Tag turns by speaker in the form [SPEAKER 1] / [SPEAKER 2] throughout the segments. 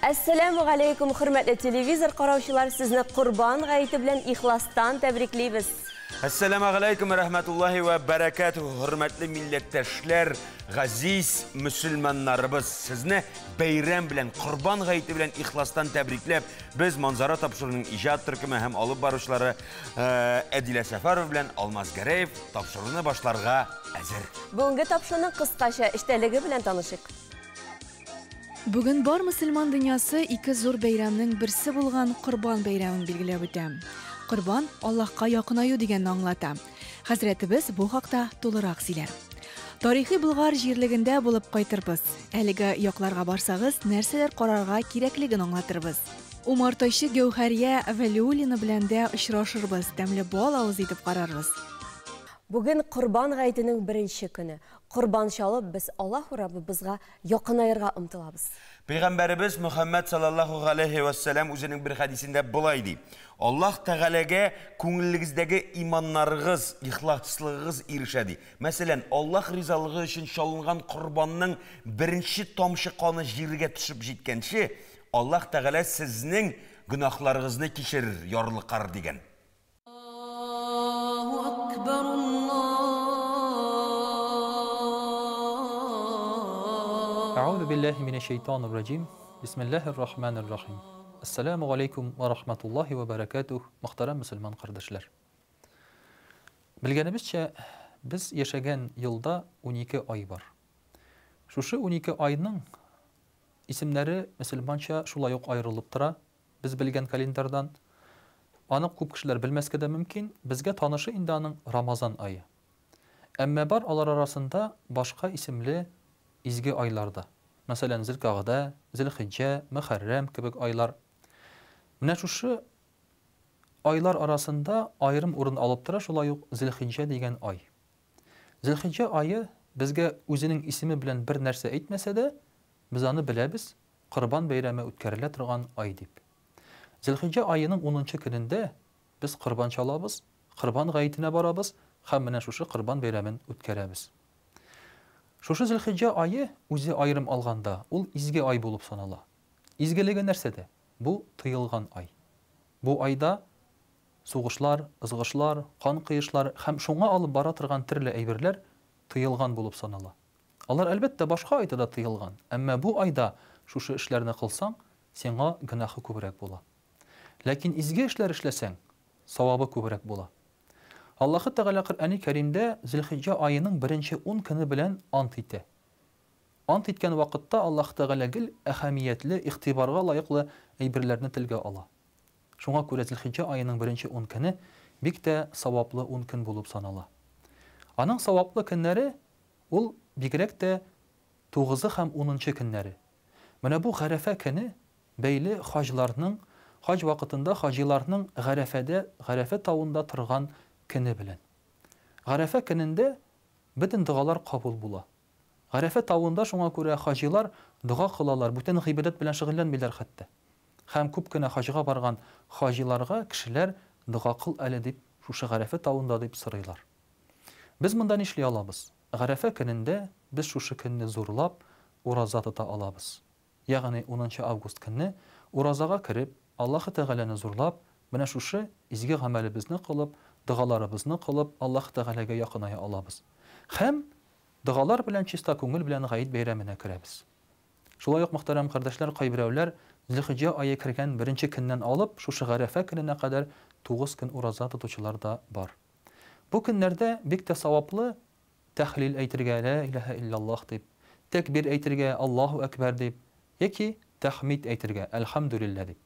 [SPEAKER 1] Әссәләмү галәйкүм, хөрмәтле телевизор караучылар, сезне Корбан гаете белән ихластан тәбриклибез.
[SPEAKER 2] Әссәләмү галәйкүм рәхмәтуллаһи вә бәрәкәтүһ, хөрмәтле милләттәшләр, газиз мөселманнарыбыз, сезне бәйрәм белән, Корбан гаете белән ихластан тәбрикләп, без Манзара тапшыруының иҗат төркеме һәм алып баручылары Әдилә Сәфәрова белән Алмаз Гәрәев тапшыруны башларга әзер.
[SPEAKER 1] Бүгенге тапшыруның кыскача эчтәлеге белән танышыйк.
[SPEAKER 3] Бүген бар мөселман дөньясы ике зур бәйрәмнең берсе булган Корбан бәйрәмен билгеләп үтә. Корбан Аллаһка якынаю дигәнне аңлата. Хәзрәтебез бу хакта тулырак сөйләр. Тарихи Болгар җирлегендә булып кайтырбыз. Әлеге якларга барсагыз, нәрсәләр карарга кирәклеген аңлатырбыз. Умартачы Гәүһәрия Вәлиуллина белән дә очрашырбыз, тәмле бал авыз итеп карарбыз.
[SPEAKER 1] Бүген Корбан гаетенең беренче көне. Корбан чалып, без Аллаһу Раббыбызга якынаерга омтылабыз.
[SPEAKER 2] Пәйгамбәребез Мөхәммәд саллаллаһу галәйһи вә сәлам үзенең бер хәдисендә болай ди: Аллаһ Тәгаләгә күңелегездәге иманнарыгыз, ихласлыгыгыз ирешә, ди. Мәсәлән, Аллаһ ризалыгы өчен чалынган корбанның беренче тамчы каны җиргә төшеп җиткәнче, Аллаһ Тәгалә сезнең гөнаһларыгызны кичерер, ярлыкар, дигән.
[SPEAKER 4] Әгъузу биллаһи минәш шәйтанир раҗим. Бисмиллаһир рахманир рахим. Әссәламү галәйкүм вә рахматуллаһи вә бәрәкәтүһ, мөхтәрәм мөселман кардәшләр. Белгәнебезчә, без яшәгән елда 12 ай бар. Шушы 12 айның исемнәре мөселманча шулай ук аерылып тора. Без белгән календарьдан. Аны күп кешеләр белмәскә дә мөмкин, безгә танышы инде аның Рамазан ае. Әмма бар алар арасында башка исемле изге айлар да. Мәсәлән, Зөлкагъдә, Зөлхиҗҗә, Мөхәррәм кебек айлар. Менә шушы айлар арасында аерым урын алып тора шулай ук Зөлхиҗҗә дигән ай. Зөлхиҗҗә ае безгә үзенең исеме белән бер нәрсә әйтмәсә дә, без аны беләбез, Корбан бәйрәме үткәрелә торган ай дип. Зөлхиҗҗә аеның унынчы көнендә без корбан чалабыз, Корбан гаетенә барабыз һәм менә шушы Корбан бәйрәмен үткәрәбез. Шушы Зөлхиҗҗә ае, үзе аерым алганда, ул изге ай булып санала. Изгелеге нәрсәдә? Бу, тыелган ай. Бу айда сугышлар, ызгышлар, кан коешлар һәм шуңа алып бара торган төрле әйберләр тыелган булып санала. Алар, әлбәттә, башка айда да тыелган, әмма бу айда шушы эшләрне кылсаң, сиңа гөнаһы күбрәк була. Ләкин изге эшләр эшләсәң, савабы күбрәк була. Аллаһы Тәгалә Коръәни Кәримдә Зөлхиҗҗә аеның беренче ун көне белән ант итә. Ант иткән вакытта Аллаһы Тәгалә гел әһәмиятле, игътибарга лаеклы әйберләрне телгә ала. Шуңа күрә Зөлхиҗҗә аеның беренче ун көне бик тә саваплы ун көн булып санала. Аның саваплы көннәре Ул бигрәк тә тугызы һәм унынчы көннәре. Менә бу Гарәфә көне бәйле хаҗларның, хаҗ вакытында хаҗиларның Гарәфәдә, Гарәфә тавында торган көне белән. Гарәфә көнендә бөтен догалар кабул була. Гарәфә тавында шуңа күрә хаҗилар дога кылалар, бүтән гыйбадәт белән шөгыльләнмиләр хәтта. Һәм күп кенә хаҗга барган хаҗиларга кешеләр дога кыл әле дип, шушы Гарәфә тавында дип сорыйлар. Без монда нишли алабыз? Гарәфә көнендә без шушы көнне зурлап, ураза тота алабыз. Ягъни унынчы август көнне уразага кереп, Аллаһы Тәгаләне зурлап, менә шушы изге гамәлебезне кылып, догаларыбызны кылып, Аллаһы Тәгаләгә якыная алабыз. Һәм догалар белән чиста күңел белән гает бәйрәменә керәбез. Шулай ук, мөхтәрәм кардәшләр, кайберәүләр Зөлхиҗҗә ае кергән беренче көннән алып, шушы Гарәфә көненә кадәр тугыз көн ураза тотучылар да бар. Бу көннәрдә бик тә саваплы тәһлил әйтергә, Лә иләһә илляллаһ дип, тәкбир әйтергә, Аллаһу әкбәр дип, яки тәхмид әйтергә, Әлхәмдүлилләһ дип.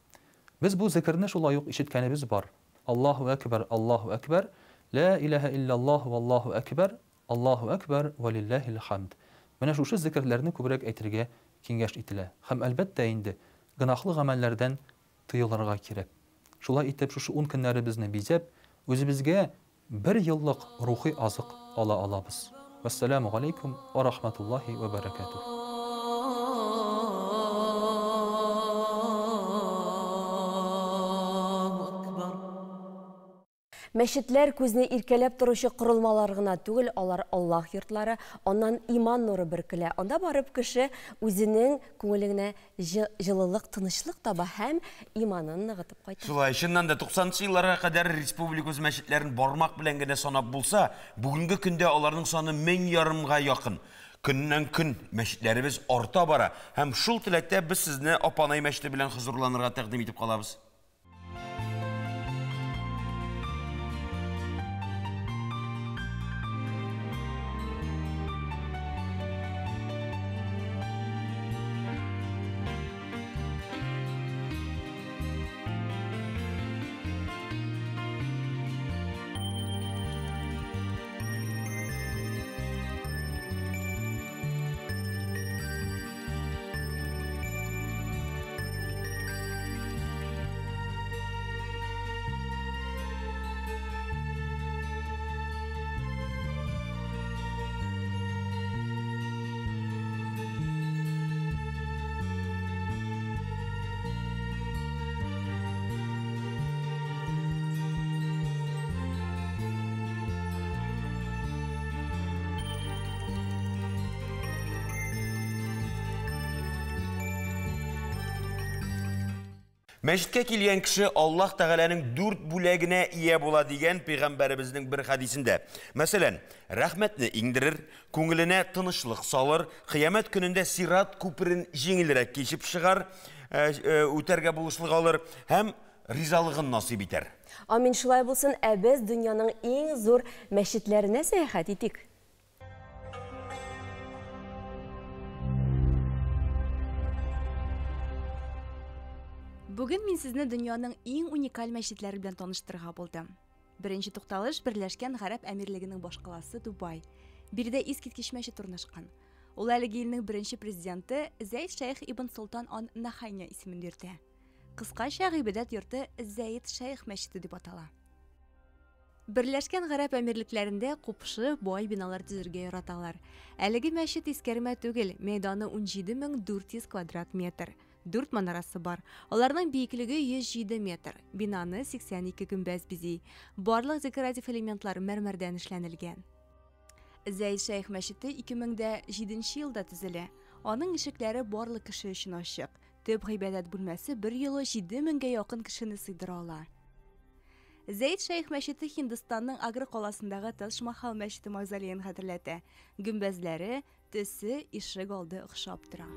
[SPEAKER 4] Без бу зекерне шулай ук ишеткәнебез бар, Аллаһу әкбәр, Аллаһу әкбәр, Лә иләһә илляллаһ валлаһу әкбәр, Аллаһу әкбәр, вәлилләһил хәмд. Менә шушы зекерләрне күбрәк әйтергә киңәш ителә. Һәм, әлбәттә инде, гөнаһлы гамәлләрдән тыелырга кирәк. Шулай итеп, шушы ун көннәребезне бизәп, үзебезгә бер еллык рухи азык ала алабыз. Вәссәламү галәйкүм вә рахматуллаһи вә бәрәкәтүһ.
[SPEAKER 1] Мәчетләр күзне иркәләп торучы корылмалар гына түгел, алар Аллаһ йортлары, аннан иман нуры бөркелә. Анда барып кеше үзенең күңеленә җылылык, тынычлык таба һәм иманын ныгытып кайта.
[SPEAKER 2] Шулай, чыннан да 90 елларга кадәр республикабыз мәчетләрен бармак белән генә санап булса, бүгенге көндә аларның саны 1500-га якын. Көннән көн мәчетләребез арта бара һәм шул теләктә без сезне Апанай мәчете белән хозурланырга тәкъдим итеп калабыз. Мәчеткә килгән кеше Аллаһ Тәгаләнең дүрт бүләгенә ия була дигән пәйгамбәребезнең бер хәдисендә. Мәсәлән, рәхмәтне иңдерер, күңеленә тынычлык салыр, кыямәт көнендә сират күперен җиңелрәк кичеп чыгар, үтәргә булышлык алыр һәм ризалыгын насыйп итәр.
[SPEAKER 1] Амин, шулай булсын, ә без дөньяның иң зур мәчетләренә сәяхәт итик.
[SPEAKER 3] Бүген мин сезне дөньяның иң уникаль мәчетләре белән таныштырырга булдым. Беренче тукталыш Берләшкән Гарәп Әмирлегенең башкаласы Дубай. Биредә искиткеч мәчет урнашкан. Ул әлеге илнең беренче президенты Зәйд Шәйх ибн Солтан ан Нахайня исемен йөртә. Кыскача гыйбадәт йорты Зәйд Шәйх мәчете дип атала. Берләшкән Гарәп Әмирлекләрендә купшы, бай биналар төзергә яраталар. Әлеге мәчет искәрмә түгел, мәйданы 17400 квадрат метр. Дүрт манарасы бар. Аларның биеклеге 107 метр. Бинаны 82 гөмбәз бизи. Барлык декоратив элементлар мәрмәрдән эшләнелгән. Зәйд Шәйх мәчете 2007 елда төзелә. Аның ишекләре барлык кеше өчен ачык. Төп гыйбадәт бүлмәсе бер юлы 7000гә якын кешене сыйдыра ала. Зәйд Шәйх мәчете Һиндстанның Агра каласындагы Тадж Махал мәчете мавзолеен хәтерләтә. Гөмбәзләре, төсе, ишек алды охшап тора.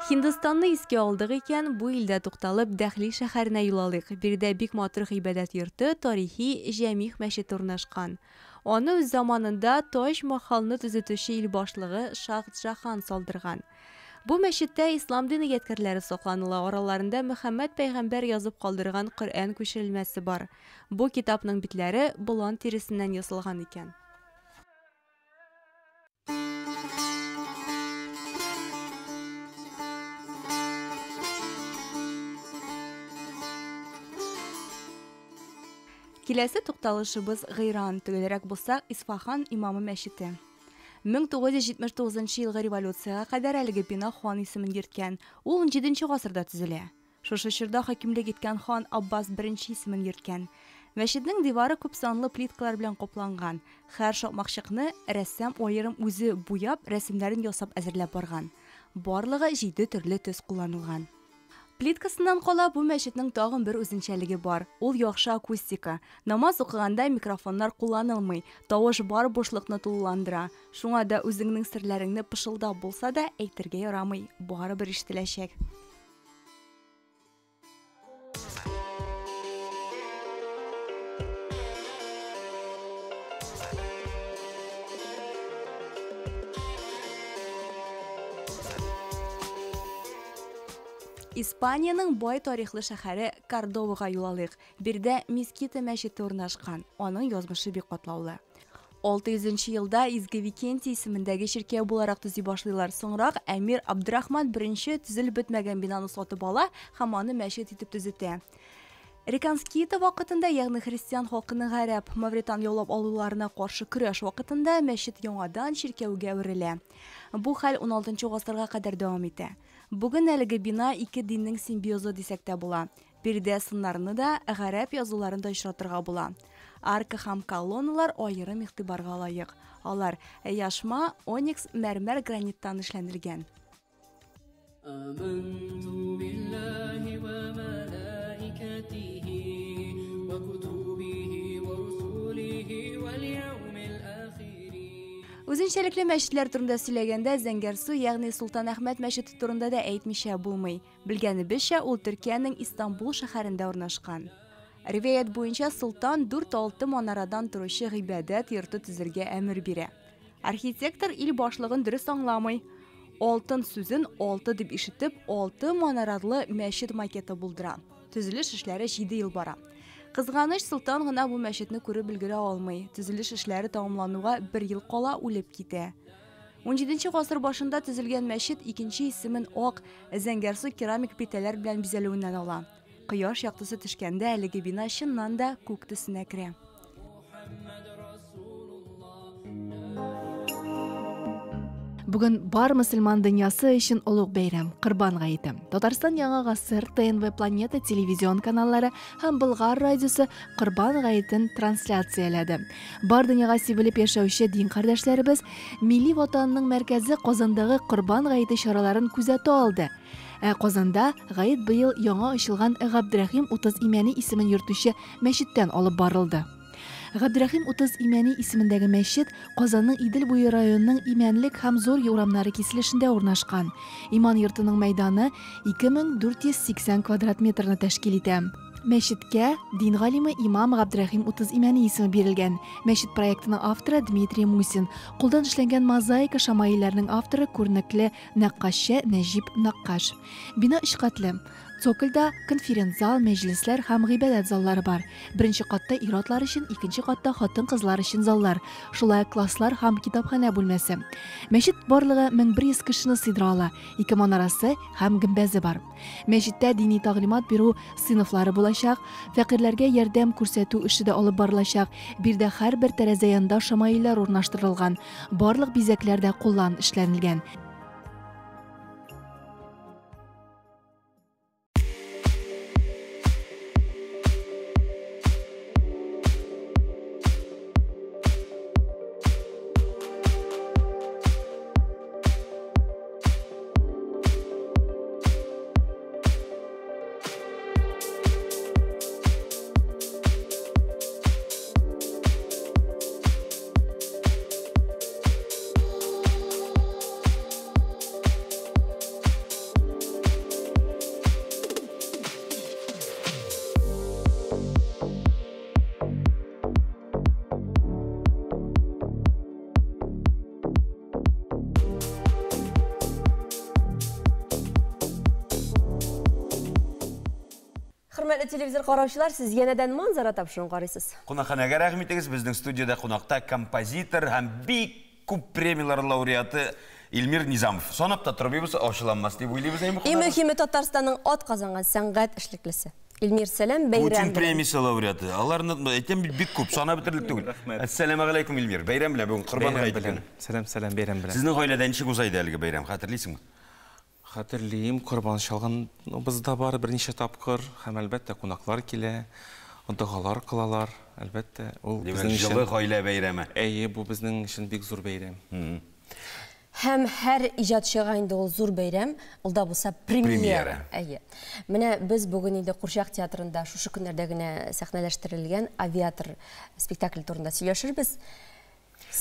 [SPEAKER 3] Һиндстанны искә алдык икән, бу илдә тукталып Дәхли шәһәренә юл алыйк. Биредә бик матур гыйбадәт йорты, тарихи Җәмигъ мәчете урнашкан. Аны үз заманында Таҗ Махалны төзетүче ил башлыгы Шах Джахан салдырган. Бу мәчеттә ислам дине ядкәрләре сакланыла, араларында Мөхәммәд пәйгамбәр язып калдырган Коръән күчерелмәсе бар. Бу китапның битләре болан тиресеннән ясалган икән. Киләсе тукталышыбыз Гыйран, төгәлрәк булсак, Исфахан имамы мәчете. 1979 елгы революциягә кадәр әлеге бина хан исемен йөрткән. Ул 17 гасырда төзелә. Шушы чорда хакимлек иткән хан Аббас I исемен йөрткән. Мәчетнең дивары күп санлы плиткалар белән капланган. Һәр шакмакчыкны рәссам аерым үзе буяп, рәсемнәрен ясап әзерләп барган. Барлыгы 7 төрле төс кулланылган. Плиткасыннан кала бу мәчетнең тагын бер үзенчәлеге бар. Ул яхшы акустика. Намаз укыганда микрофоннар кулланылмый, тавыш бар бушлыкны тулыландыра. Шуңа да үзеңнең серләреңне пышылдап булса да әйтергә ярамый, барыбер ишетеләчәк. Испаниянең бай тарихлы шәһәре Кордовага юл алыйк. Биредә Мескита мәчете урнашкан. Аның язмышы бик катлаулы. 600 нче елда Изге Викентий исемендәге чиркәү буларак төзи башлыйлар. Соңрак әмир Абдрахман I төзелеп бетмәгән бинаны сатып ала һәм аны мәчет итеп төзетә. Реконскита вакытында, ягъни христиан халкының гарәп, мавритан яулап алуларына каршы көрәш вакытында мәчет яңадан чиркәүгә әверелә. Бу хәл уналтынчы гасырга кадәр дәвам итә. Бүген әлеге бина ике диннең симбиозы дисәк тә була. Биредә сыннарны да, гарәп язуларын да очратырга була. Арка һәм колонналар аерым игътибарга лаек. Алар яшма, оникс, мәрмәр, граниттан эшләнелгән. Үзенчәлекле мәчетләр турында сөйләгәндә, Зәңгәрсу, ягъни Солтан Әхмәт мәчете турында да әйтмичә булмый. Белгәнебезчә, ул Төркиянең Истанбул шәһәрендә урнашкан. Риваять буенча, солтан дүрт-алты манарадан торучы гыйбадәт йорты төзергә әмер бирә. Архитектор ил башлыгын дөрес аңламый. Алтын сүзен алты дип ишетеп, алты манарарлы мәчет макеты булдыра. Төзелеш эшләре җиде ел бара. Кызганыч, солтан гына бу мәчетне күреп өлгерә алмый. Төзелеш эшләре тәмамлануга бер ел кала үлеп китә. Унҗиденче гасыр башында төзелгән мәчет икенче исемен ак, зәңгәрсу керамик плитәләр белән бизәлүеннән ала. Кояш яктысы төшкәндә әлеге бина чыннан да күк төсенә керә.
[SPEAKER 5] Бүген бар мөселман дөньясы өчен олуг бәйрәм, Корбан гаете. Татарстан Яңа гасыр, ТНВ Планета телевизион каналлары һәм Болгар радиосы Корбан гаетен трансляцияләде. Бар дөньяга сибелеп яшәүче дин кардәшләребез милли ватанының мәркәзе Казандагы Корбан гаете чараларын күзәтә алды. Ә Казанда гает быел яңа ачылган Габдрәхим 30 Имәни исемен йөртүче мәчеттән алып барылды. Габдрәхим 30 Имәни исемендәге мәчет Казанның Идел буе районының Имәнлек һәм Зур урамнары киселешендә урнашкан. Иман йортының мәйданы 2480 квадрат метрны тәшкил итә. Мәчеткә дин галиме имам Габдрәхим 30 Имәни исеме бирелгән. Мәчет проектының авторы Дмитрий Мусин. Кулдан эшләнгән мозаика шамаилләрнең авторы күренекле Нәккашчы Нәҗип Нәккаш. Бина өч катлы. Цокольдә конференц-зал, мәҗлесләр һәм гыйбадәт заллары бар. Беренче катта ир-атлар өчен, икенче катта хатын-кызлар өчен заллар, шулай ук класслар һәм китапханә бүлмәсе. Мәчет барлыгы 1100 кешене сыйдыра ала, ике манарасы һәм гөмбәзе бар. Мәчеттә дини тәгълимат бирү сыйныфлары булачак, фәкыйрьләргә ярдәм күрсәтү эше дә алып барылачак. Биредә һәрбер тәрәзә янында шамаилләр урнаштырылган. Барлык бизәкләр дә куллан эшләнелгән.
[SPEAKER 1] Хөрмәтле телевизор караучылар, сез янәдән Манзара тапшыруын карыйсыз.
[SPEAKER 2] Кунакханәгә рәхим итегез. Безнең студиядә кунакта композитор һәм бик күп премияләр лауреаты Илмир Низамов. Санап та тормыйбыз, ачуланмас дип уйлыйбыз, әйме,
[SPEAKER 1] Иң мөһиме Татарстанның ат казанган сәнгать эшлеклесе. Илмир, сәлам, бәйрәм.
[SPEAKER 2] Путин премиясе лауреаты. Аларны әйтәм бит, бик күп, санап бетерерлек түгел.
[SPEAKER 6] Рәхмәт.
[SPEAKER 2] Әссәламәгаләйкүм, Илмир. Бәйрәм белән бүген Корбан
[SPEAKER 6] Бәйрәм
[SPEAKER 2] гаете
[SPEAKER 6] белән.
[SPEAKER 2] көне.
[SPEAKER 6] Сәлам, сәлам, бәйрәм белән.
[SPEAKER 2] Сезнең гаиләдә ничек уза иде әлеге бәйрәм, хәтерлисеңме?
[SPEAKER 6] Хәтерлим, корбан чалганыбыз да бар берничә тапкыр, һәм әлбәттә кунаклар килә, догалар кылалар, әлбәттә, ул
[SPEAKER 2] Димәк,
[SPEAKER 6] безнең өчен
[SPEAKER 2] җылы гаилә бәйрәме.
[SPEAKER 6] Әйе, бу безнең өчен бик зур бәйрәм.
[SPEAKER 1] Һәм һәр иҗатчыга инде ул зур бәйрәм, ул да булса премьера.
[SPEAKER 2] Премьера.
[SPEAKER 1] Әйе. Менә без бүген инде Курчак театрында шушы күннәрдә генә сәхнәләштерелгән Авиатор спектакль турында сөйләшербез.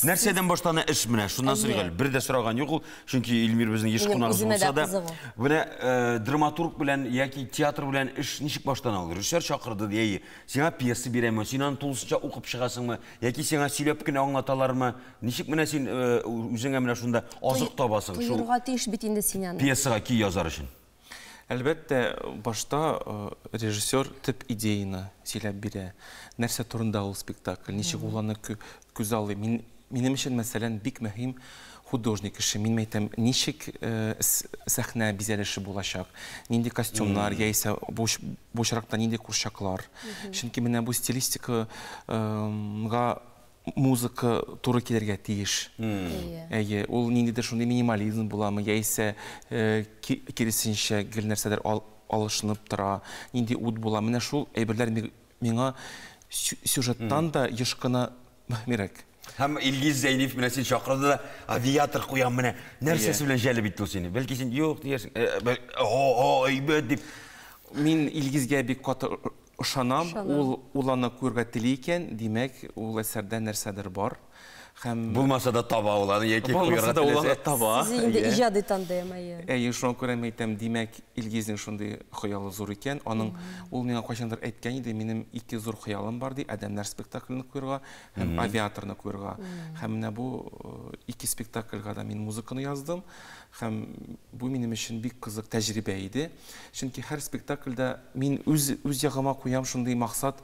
[SPEAKER 2] Нәрсәдән башлана эш менә? Шуннан сорыйк әле. Бер дә сораган юк ул, чөнки Илмир безнең еш
[SPEAKER 1] Минем
[SPEAKER 2] кунагыбыз
[SPEAKER 1] үземә дә
[SPEAKER 2] булса да.
[SPEAKER 1] кызык ул.
[SPEAKER 2] Менә драматург белән яки театр белән эш ничек башлана ул? Режиссер чакырды, ди, әйе. Сиңа пьеса бирәме? Син аны тулысынча укып чыгасыңмы? Яки сиңа сөйләп кенә аңлаталармы? Ничек менә син үзеңә менә шунда азык табасың? Шул
[SPEAKER 1] Тоерга тиеш бит инде син аны.
[SPEAKER 2] Пьесага көй язар өчен.
[SPEAKER 6] Әлбәттә, башта режиссер төп идеяны сөйләп бирә. Нәрсә турында ул спектакль, ничек ул аны күзаллый. Минем өчен, мәсәлән, бик мөһим художник эше. Мин әйтәм, ничек сәхнә бизәлеше булачак, нинди костюмнар, яисә бу очракта нинди курчаклар. Чөнки менә бу стилистикага музыка туры килергә тиеш. Әйе, ул ниндидер шундый минимализм буламы, яисә киресенчә гел нәрсәдер алышынып тора, нинди ут була. Менә шул әйберләр миңа сюжеттан да еш кына мөһимрәк.
[SPEAKER 2] Һәм Илгиз Зәйниев менә син чакырды да, авиатор куям менә. Нәрсәсе белән җәлеп итте ул сине? Бәлки син юк диярсең. О, әйбәт дип.
[SPEAKER 6] Мин Илгизгә бик каты ышанам. Ул аны күрергә тели икән, димәк, ул әсәрдә нәрсәдер бар. Һәм
[SPEAKER 2] булмаса да таба ул аны, яки куярга теләсә.
[SPEAKER 6] Таба.
[SPEAKER 1] Сез инде иҗади тандем, әйе.
[SPEAKER 6] Әйе, шуңа күрә мин әйтәм, димәк, Илгизнең шундый хыялы зур икән. Аның ул миңа кайчандыр әйткән иде, минем ике зур хыялым бар ди, Адәмнәр спектаклен куярга һәм Авиаторны куярга. Һәм менә бу ике спектакльгә дә мин музыканы яздым. Һәм бу минем өчен бик кызык тәҗрибә иде. Чөнки һәр спектакльдә мин үз ягыма куям шундый максат,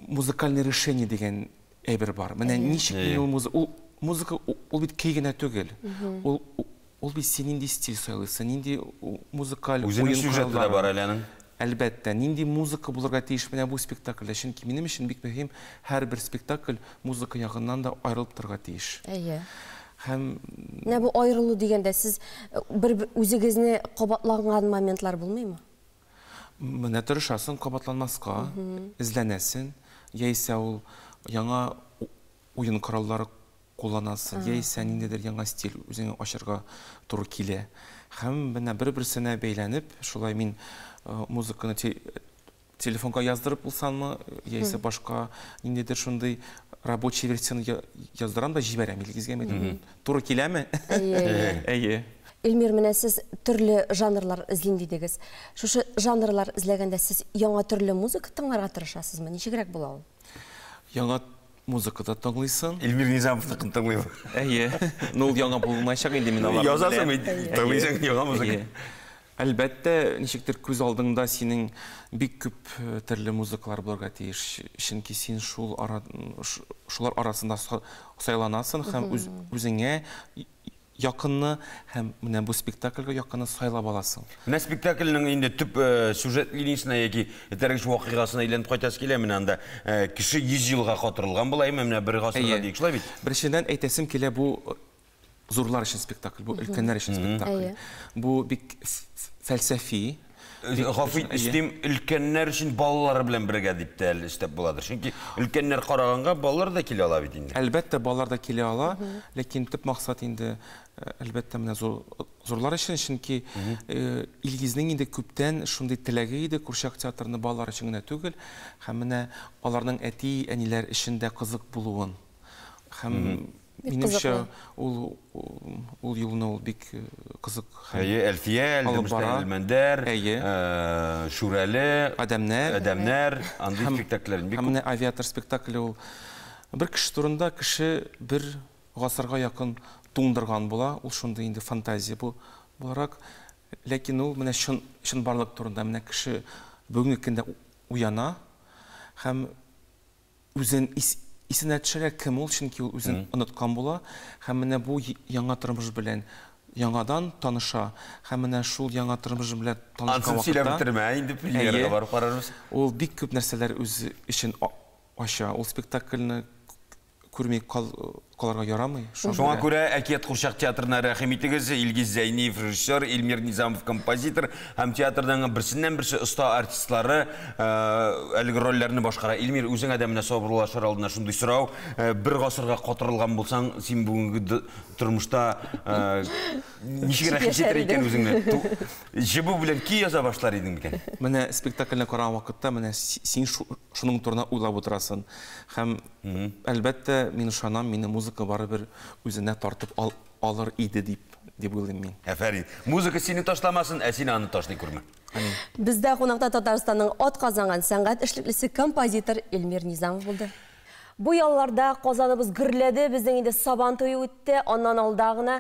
[SPEAKER 6] музыкальное решение дигән әйбер бар. Менә ничек мин ул музыка, ул бит көй генә түгел. Ул бит син нинди стиль сайлыйсың, нинди музыкаль
[SPEAKER 2] уен сюжеты да бар әле аның.
[SPEAKER 6] Әлбәттә, нинди музыка булырга тиеш менә бу спектакльдә. Чөнки минем өчен бик мөһим, һәрбер спектакль музыка ягыннан да аерылып торырга тиеш.
[SPEAKER 1] Әйе.
[SPEAKER 6] Һәм
[SPEAKER 1] менә бу аерылу дигәндә сез бер үзегезне кабатланган моментлар булмыймы?
[SPEAKER 6] Менә тырышасың кабатланмаска, эзләнәсең, яисә ул яңа уен кораллары кулланасың, яисә ниндидер яңа стиль үзеңә ачарга туры килә. Һәм менә бер-берсенә бәйләнеп, шулай мин музыканы телефонга яздырып булсаммы, яисә башка ниндидер шундый рабочий версияны яздырам да җибәрәм Илгизгә, әйтәм, туры киләме? Әйе.
[SPEAKER 1] Эльмир, менә сез төрле жанрлар эзлим дидегез. Шушы жанрлар эзләгәндә сез яңа төрле музыка тыңларга тырышасызмы? Ничегрәк була ул?
[SPEAKER 6] Яңа музыка да тыңлыйсың.
[SPEAKER 2] Эльмир Низамовныкын тыңлыйм.
[SPEAKER 6] Әйе. Ну, ул яңа булмаячак инде, мин аларны
[SPEAKER 2] Язасың бит, тыңлыйсың яңа музыка.
[SPEAKER 6] Әлбәттә, ничектер күз алдыңда синең бик күп төрле музыкалар булырга тиеш. Чөнки син шулар арасында сайланасың һәм үзеңә якынны һәм менә бу спектакльгә якынны сайлап аласың.
[SPEAKER 2] Менә спектакльнең инде төп сюжет линиясенә яки этәргеч вакыйгасына әйләнеп кайтасы килә. Менә анда кеше 100 елга катырылган була, әмма менә бер гасырга диек, шулай бит?
[SPEAKER 6] Беренчедән әйтәсем килә, бу зурлар өчен спектакль, бу өлкәннәр өчен спектакль. Бу бик фәлсәфи.
[SPEAKER 2] Гафу итим, өлкәннәр өчен балалар белән бергә дип тә әле өстәп буладыр. Чөнки өлкәннәр караганга балалар да килә ала бит инде.
[SPEAKER 6] Әлбәттә, балалар да килә ала, ләкин төп максат инде әлбәттә менә зурлар өчен, чөнки Илгизнең инде күптән шундый теләге иде, курчак театрны балалар өчен генә түгел, һәм менә аларның әти-әниләр өчен дә кызык булуын. Һәм минемчә, ул юлны ул бик кызык.
[SPEAKER 2] Әйе, Әлфия, Әлмәндәр, Шүрәле, Адәмнәр, андый спектакльләр бик күп.
[SPEAKER 6] Һәм менә Авиатор спектакле ул бер кеше турында, кеше бер гасырга якын туңдырган була, ул шундый инде фантазия буларак, ләкин ул менә чынбарлык турында, менә кеше бүгенге көндә уяна һәм үзен исенә төшерә, кем ул, чөнки ул үзен оныткан була, һәм менә бу яңа тормыш белән яңадан таныша, һәм менә шул яңа тормыш белән танышкан вакытта
[SPEAKER 2] Ансын сөйләп бетермә, инде премьерага барып карарбыз.
[SPEAKER 6] Ул бик күп нәрсәләр үзе өчен ача. Ул спектакльне күрми калырга ярамый.
[SPEAKER 2] Шуңа күрә Әкият курчак театрына рәхим итегез. Илгиз Зәйниев режиссер, Эльмир Низамов композитор һәм театрның берсеннән берсе оста артистлары әлеге рольләрне башкара. Эльмир, үзеңә дә менә сабырлашыр алдына шундый сорау: бер гасырга катырылган булсаң, син бүгенге тормышта ничегрәк хис итәр икән үзеңне? Җебү белән ки яза башлар идең микән?
[SPEAKER 6] Менә спектакльне караган вакытта менә син шуның турында уйлап утырасың. Һәм әлбәттә, мин ышанам, мине музыка барыбер үзенә тартып алыр иде дип уйлыйм мин.
[SPEAKER 2] Афәрин. Музыка сине ташламасын, ә син аны ташлый күрмә.
[SPEAKER 1] Бездә кунакта Татарстанның атказанган сәнгать эшлеклесе композитор Эльмир Низамов булды. Бу ялларда Казаныбыз гөрләде, безнең инде Сабан туе үтте, аннан алда гына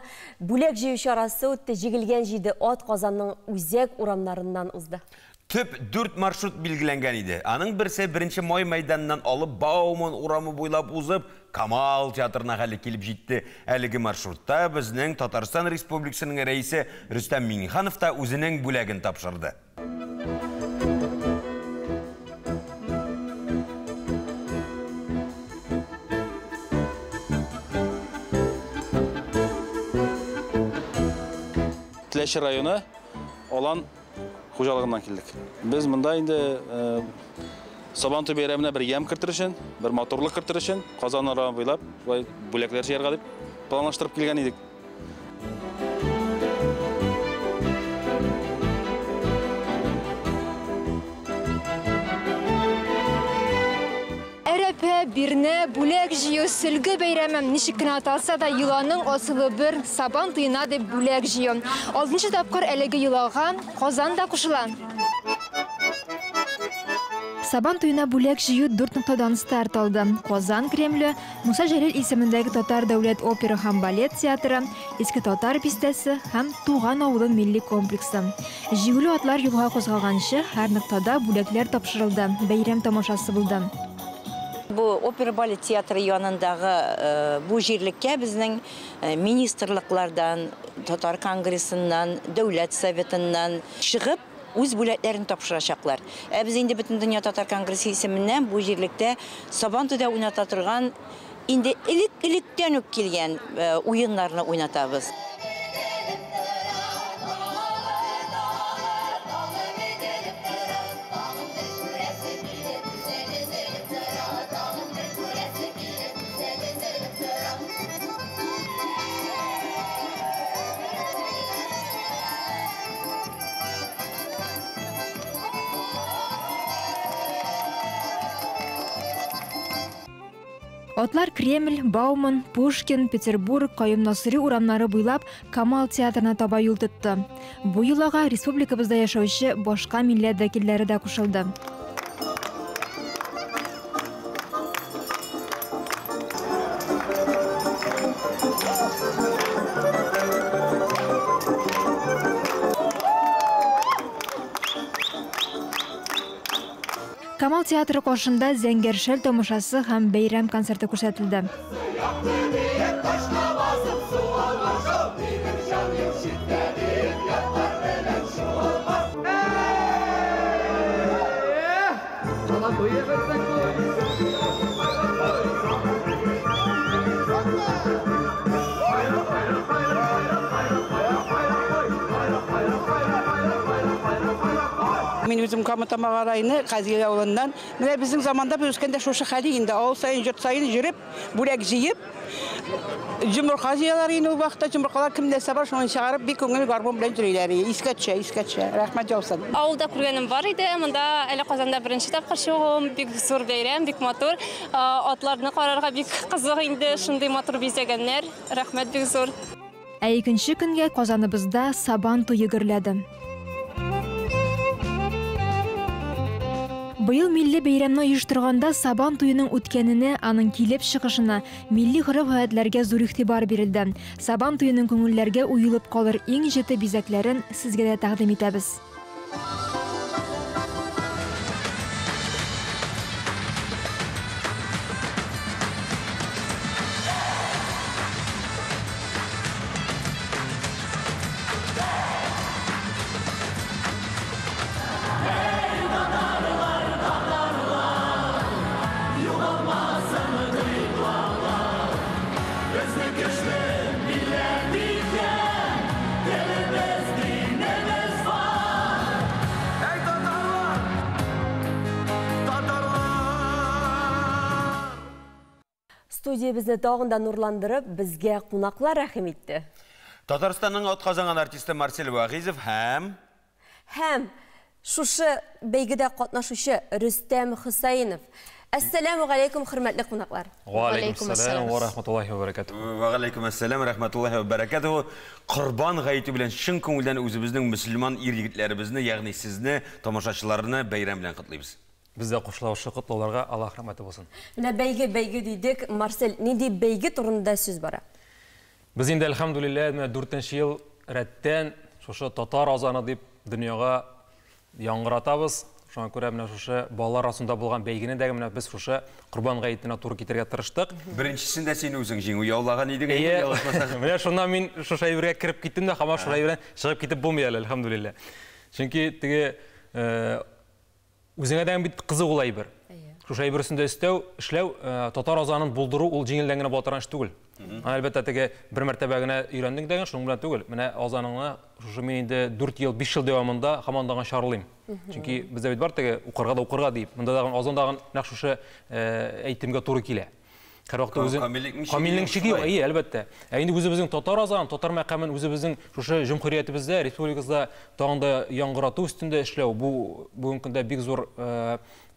[SPEAKER 1] бүләк җыю чарасы үтте, җигелгән 7 ат Казанның үзәк урамнарыннан узды.
[SPEAKER 2] Төп 4 маршрут билгеләнгән иде. Аның берсе 1 май мәйданыннан алып Бауман урамы буйлап узып, Камал театрына хәле килеп җитте. Әлеге маршрутта безнең Татарстан Республикасының рәисе Рөстәм Миңнеханов та үзенең бүләген тапшырды.
[SPEAKER 7] Теләче районы Алан хуҗалыгыннан килдек. Без монда инде Сабантуй бәйрәменә бер ямь кертер өчен, бер матурлык кертер өчен Казан урамы буйлап шулай бүләкләр җыярга дип планлаштырып килгән идек.
[SPEAKER 8] Әрәпә, бирнә, бүләк җыю, сөлге бәйрәме ничек кенә аталса да, йоланың асылы бер – Сабан туена дип бүләк җыю. 6 тапкыр әлеге йолага Казан да кушыла.
[SPEAKER 3] Сабан туена бүләк җыю 4 ноктадан старт алды. Казан Кремле, Муса Җәлил исемендәге Татар дәүләт опера һәм балет театры, Иске Татар бистәсе һәм Туган авылы милли комплексы. Җигүле атлар юлга кузгалганчы һәр ноктада бүләкләр тапшырылды, бәйрәм тамашасы булды.
[SPEAKER 9] Бу опера балет театры янындагы бу җирлеккә безнең министрлыклардан, Татар конгрессыннан, Дәүләт советыннан чыгып үз бүләкләрен тапшырачаклар. Ә без инде Бөтендөнья Татар конгрессы исеменнән бу җирлектә Сабан туйда уйната торган инде элек-электән үк килгән уеннарны уйнатабыз.
[SPEAKER 3] Атлар Кремль, Бауман, Пушкин, Петербург, Каюм Насыйри урамнары буйлап Камал театрына таба юл тотты. Бу йолага республикабызда яшәүче башка милләт вәкилләре дә кушылды. Камал театры каршында Зәңгәр шәл тамашасы һәм бәйрәм концерты күрсәтелде.
[SPEAKER 10] Мин үзем Кама Тамагы районы Казиле авылыннан. Менә безнең заманда без үскәндә шушы хәл инде авыл саен, йорт саен йөреп, бүләк җыеп, йомырка җыялар инде ул вакытта йомыркалар кем нәрсә бар, шуны чыгарып, бик күңел гармун белән йөриләр. Искә төшә, искә төшә. Рәхмәт яусын.
[SPEAKER 11] Авылда күргәнем бар иде. Монда әле Казанда беренче тапкыр чыгуым, бик зур бәйрәм, бик матур. Атларны карарга бик кызык инде, шундый матур бизәгәннәр. Рәхмәт бик зур.
[SPEAKER 3] Ә икенче көнгә Казаныбызда Сабан туе гөрләде. Быел милли бәйрәмне оештырганда Сабан туеның үткәненә, аның килеп чыгышына, милли гореф-гадәтләргә зур игътибар бирелде. Сабан туеның күңелләргә уелып калыр иң җете бизәкләрен сезгә дә тәкъдим итәбез.
[SPEAKER 1] Студиябезне тагын да нурландырып, безгә кунаклар рәхим итте.
[SPEAKER 2] Татарстанның атказанган артисты Марсель Вагизов һәм
[SPEAKER 1] шушы бәйгедә катнашучы Рөстәм Хөсәенов. Әссәләмү галәйкүм, хөрмәтле кунаклар.
[SPEAKER 12] Ва алейкум ассалам ва рахматуллахи ва баракатуһу.
[SPEAKER 2] Ва алейкум ассалам рахматуллахи ва баракатуһу. Корбан гаете белән чын күңелдән үзебезнең мөселман ир-егетләребезне, ягъни сезне, тамашачыларны бәйрәм белән котлыйбыз.
[SPEAKER 12] Без дә кушылабыз шул котлауларга, Аллаһ рәхмәте булсын.
[SPEAKER 1] Менә бәйге, бәйге дидек. Марсель, нинди бәйге турында сүз бара?
[SPEAKER 12] Без инде, әлхәмдүлилләһ, менә дүртенче ел рәттән шушы татар азаны дип дөньяга яңгыратабыз. Шуңа күрә менә шушы балалар арасында булган бәйгене дә менә без шушы Корбан гаетенә туры китерергә тырыштык.
[SPEAKER 2] Беренчесендә син үзең җиңү яулаган идең, әйе, ялгышмасам.
[SPEAKER 12] Менә шуннан мин шушы әйбергә кереп киттем дә, һаман шушы әйбердән чыгып китеп булмый әле, әлхәмдүлилләһ. Чөнки теге Үзеңә дә бит кызык ул әйбер. Шушы әйбер өстендә өстәү, эшләү, татар азанын булдыру ул җиңелдән генә була торган эш түгел. Аны, әлбәттә, теге бер мәртәбә генә өйрәндең дә, шуның белән түгел. Менә азаныңны шушы мин инде 4 ел, 5 ел дәвамында һаман дагын чарлыйм. Чөнки бездә бит бар теге укырга да укырга дип. Монда дагын азан дагын нәкъ шушы әйтемгә туры килә. Һәрвакытта үзе Камилнең чиге юк, әйе, әлбәттә. Ә инде үзебезнең татар азан, татар мәкамен үзебезнең шушы җөмһүриятебездә, республикабызда тагын да яңгырату өстендә эшләү, бу бүгенге көндә бик зур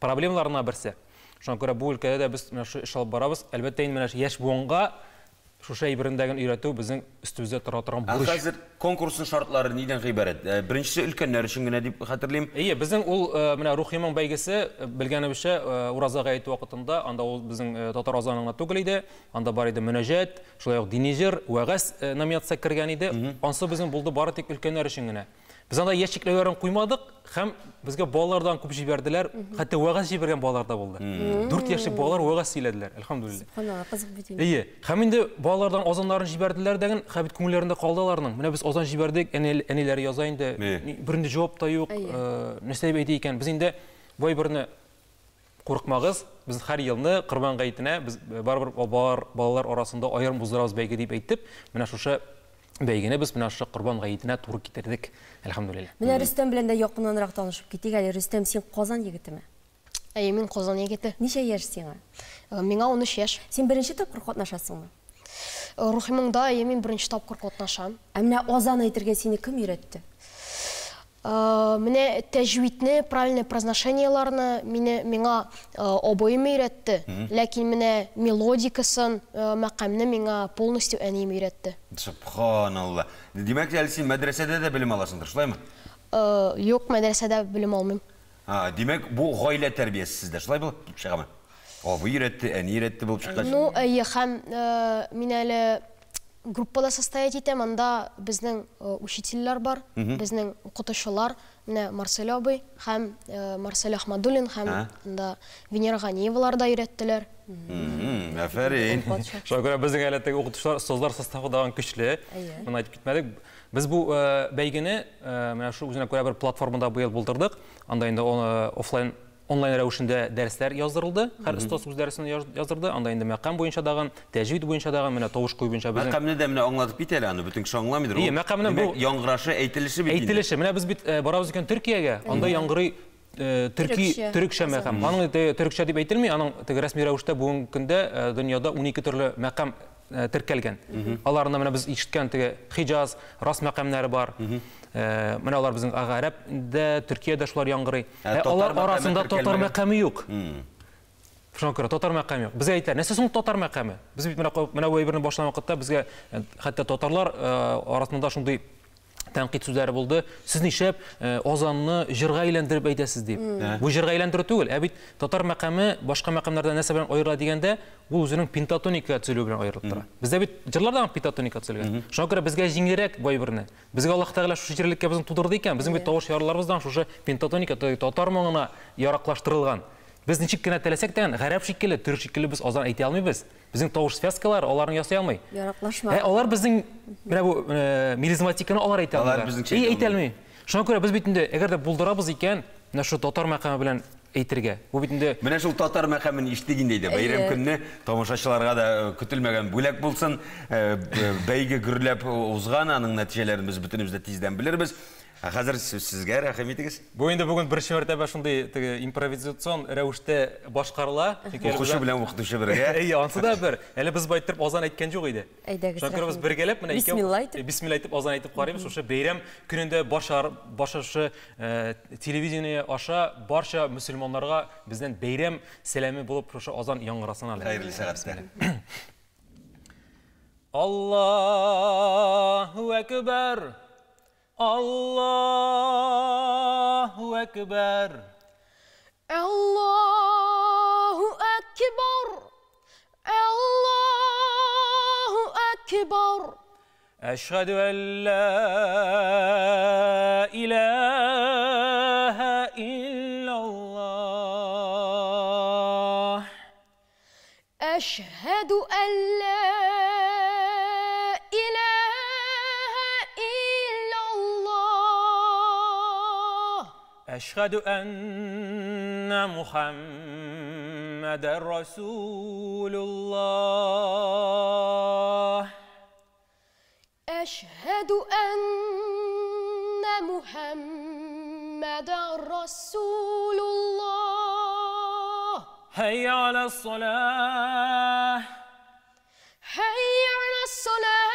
[SPEAKER 12] проблемаларның берсе. Шуңа күрә бу өлкәдә дә без менә шушы эш алып барабыз. Әлбәттә, инде менә яшь буынга шушы әйберендәген өйрәтү безнең өстебездә тора торган бурыч.
[SPEAKER 2] Ә хәзер конкурсның шартлары нидән гыйбарәт? Беренчесе өлкәннәр өчен генә дип хәтерлим.
[SPEAKER 12] Әйе, безнең ул менә Рухи моң бәйгесе, белгәнебезчә, Ураза гаете вакытында, анда ул безнең татар азаны гына түгел иде, анда бар иде мөнәҗәт, шулай ук дини җыр, вәгазь номинация кергән иде. Ансы безнең булды бары тик өлкәннәр өчен генә. Без анда яшь чикләүләрен куймадык һәм безгә балалардан күп җибәрделәр. Хәтта вәгазь җибәргән балалар да булды. 4 яшьлек балалар вәгазь сөйләделәр, әлхәмдүлилләһ.
[SPEAKER 1] Субханалла, кызык бит инде.
[SPEAKER 12] Әйе. Һәм инде балалардан азаннарын җибәрделәр дәген, һәм бит күңелләрендә калды аларның. Менә без азан җибәрдек, әниләре яза инде. Бернинди җавап та юк. Нәрсә дип әйтә икән? Без инде бу әйберне Курыкмагыз, без һәр елны Корбан гаетенә без барыбер балалар, балалар арасында аерым уздырабыз бәйге дип әйтеп, менә шушы бәйгене без менә шушы Корбан гаетенә туры китердек, әлхәмдүлилләһ.
[SPEAKER 1] Менә Рөстәм белән дә якыннанрак танышып китик әле. Рөстәм, син Казан егетеме?
[SPEAKER 13] Әйе, мин Казан егете.
[SPEAKER 1] Ничә яшь сиңа?
[SPEAKER 13] Миңа 13 яшь.
[SPEAKER 1] Син беренче тапкыр катнашасыңмы?
[SPEAKER 13] Рухи моңда, әйе, мин беренче тапкыр катнашам.
[SPEAKER 1] Ә менә азан әйтергә сине кем өйрәтте?
[SPEAKER 13] Менә тәҗвидне, правильное произношениеларны мине миңа абыем өйрәтте. Ләкин менә мелодикасын, мәкамне миңа полностью әнием өйрәтте.
[SPEAKER 2] Сөбханалла. Димәк, әле син мәдрәсәдә дә белем аласыңдыр, шулаймы?
[SPEAKER 13] Юк, мәдрәсәдә белем алмыйм.
[SPEAKER 2] Димәк, бу гаилә тәрбиясе сездә, шулай булып чыгамы? Абый өйрәтте, әни өйрәтте булып чыккач.
[SPEAKER 13] Ну, әйе, һәм мин әле Группада состоять итәм, анда безнең учительләр бар, безнең укытучылар, менә Марсель абый һәм Марсель Ахмадуллин һәм анда Венера Ганиевалар да өйрәттеләр.
[SPEAKER 2] Афәрин.
[SPEAKER 12] Шуңа күрә безнең әле теге укытучылар, остазлар составы тагын көчле. Моны әйтеп китмәдек. Без бу бәйгене менә шул үзенә күрә бер платформада быел булдырдык. Анда инде офлайн Онлайн рәвешендә дәресләр яздырылды. Һәр остаз үз дәресен яздырды. Анда инде мәкам буенча дагын, тәҗвид буенча дагын, менә тавыш кую буенча безнең.
[SPEAKER 2] Мәкамне дә менә аңлатып кит әле аны, бөтен кеше аңламыйдыр.
[SPEAKER 12] Ие, мәкамне бу
[SPEAKER 2] яңгырашы, әйтелеше бит инде.
[SPEAKER 12] Әйтелеше. Менә без бит барабыз икән Төркиягә, анда яңгырый төрки, төрекчә мәкам. Аның төрекчә дип әйтелми, аның теге рәсми рәвештә бүгенге көндә дөньяда 12 төрле мәкам теркәлгән. Аларында менә без ишеткән теге Хиҗаз, Рас мәкамнәре бар. Менә алар безнең гарәп дә, Төркиядә шулар яңгырый. Ә алар арасында татар мәкаме юк. Шуңа күрә татар мәкаме юк. Безгә әйтәләр, нәрсә соң татар мәкаме? Без бит менә менә бу әйберне башлаган вакытта безгә хәтта татарлар арасында шундый тәнкыйть сүзләре булды. Сез нишләп азанны җырга әйләндереп әйтәсез дип. Бу җырга әйләндерү түгел, ә бит татар мәкаме башка мәкамнәрдән нәрсә белән аерыла дигәндә, ул үзенең пентатоника төзелүе белән аерылып тора. Бездә бит җырлар да пентатоника төзелгән. Шуңа күрә безгә җиңелрәк бу әйберне. Безгә Аллаһ Тәгалә шушы җирлеккә безне тудырды икән, безнең бит тавыш ярыларыбыздан шушы пентатоника, татар моңына яраклаштырылган. Без ничек кенә теләсәк тә, гарәп шикелле, төрек шикелле без азан әйтә алмыйбыз. Безнең тавыш связкалары аларны ясый алмый.
[SPEAKER 1] Яраклашма.
[SPEAKER 12] Ә алар безнең менә бу мелизматиканы алар әйтә алмыйлар.
[SPEAKER 2] Алар безнеңчә
[SPEAKER 12] әйтә алмый. Шуңа күрә без бит инде, әгәр дә булдырабыз икән, менә шушы татар мәкаме белән әйтергә. Бу бит инде
[SPEAKER 2] Менә шул татар мәкамен ишетик инде әйдә. Бәйрәм көнне тамашачыларга да көтелмәгән бүләк булсын. Бәйге гөрләп узган, аның нәтиҗәләрен без бөтенебез дә тиздән белербез. Ә хәзер сүз сезгә, рәхим итегез.
[SPEAKER 12] Бу инде бүген беренче мәртәбә шундый теге импровизацион рәвештә башкарыла.
[SPEAKER 2] Укучы белән укытучы бергә.
[SPEAKER 12] Әйе, ансы да бер. Әле без бу әйттереп азан әйткән юк иде.
[SPEAKER 1] Әйдәгез,
[SPEAKER 12] Шуңа күрә без
[SPEAKER 1] рәхим итегез.
[SPEAKER 12] бергәләп менә икәү
[SPEAKER 1] Бисмилла әйтеп.
[SPEAKER 12] Бисмилла әйтеп азан әйтеп карыйбыз. Шушы бәйрәм көнендә башар, башы шушы Телевидение аша барча мөселманнарга бездән бәйрәм сәламе булып шушы азан яңгырасын әле.
[SPEAKER 2] Хәерле сәгатьтә.
[SPEAKER 12] Аллаһу әкбәр! Аллаһу әкбәр!
[SPEAKER 13] Аллаһу әкбар! Аллаһу әкбар!
[SPEAKER 12] Әшһәдү әллә иләһә илляллаһ.
[SPEAKER 13] Әшһәдү әллә иләһә илляллаһ.
[SPEAKER 12] Әшһәдү әннә Мухаммәдәр Расулуллаһ.
[SPEAKER 13] Әшһәдү әннә Мухаммәдәр Расулуллаһ.
[SPEAKER 12] Хәйя галәс-салаһ.
[SPEAKER 13] Хәйя галәс-салаһ.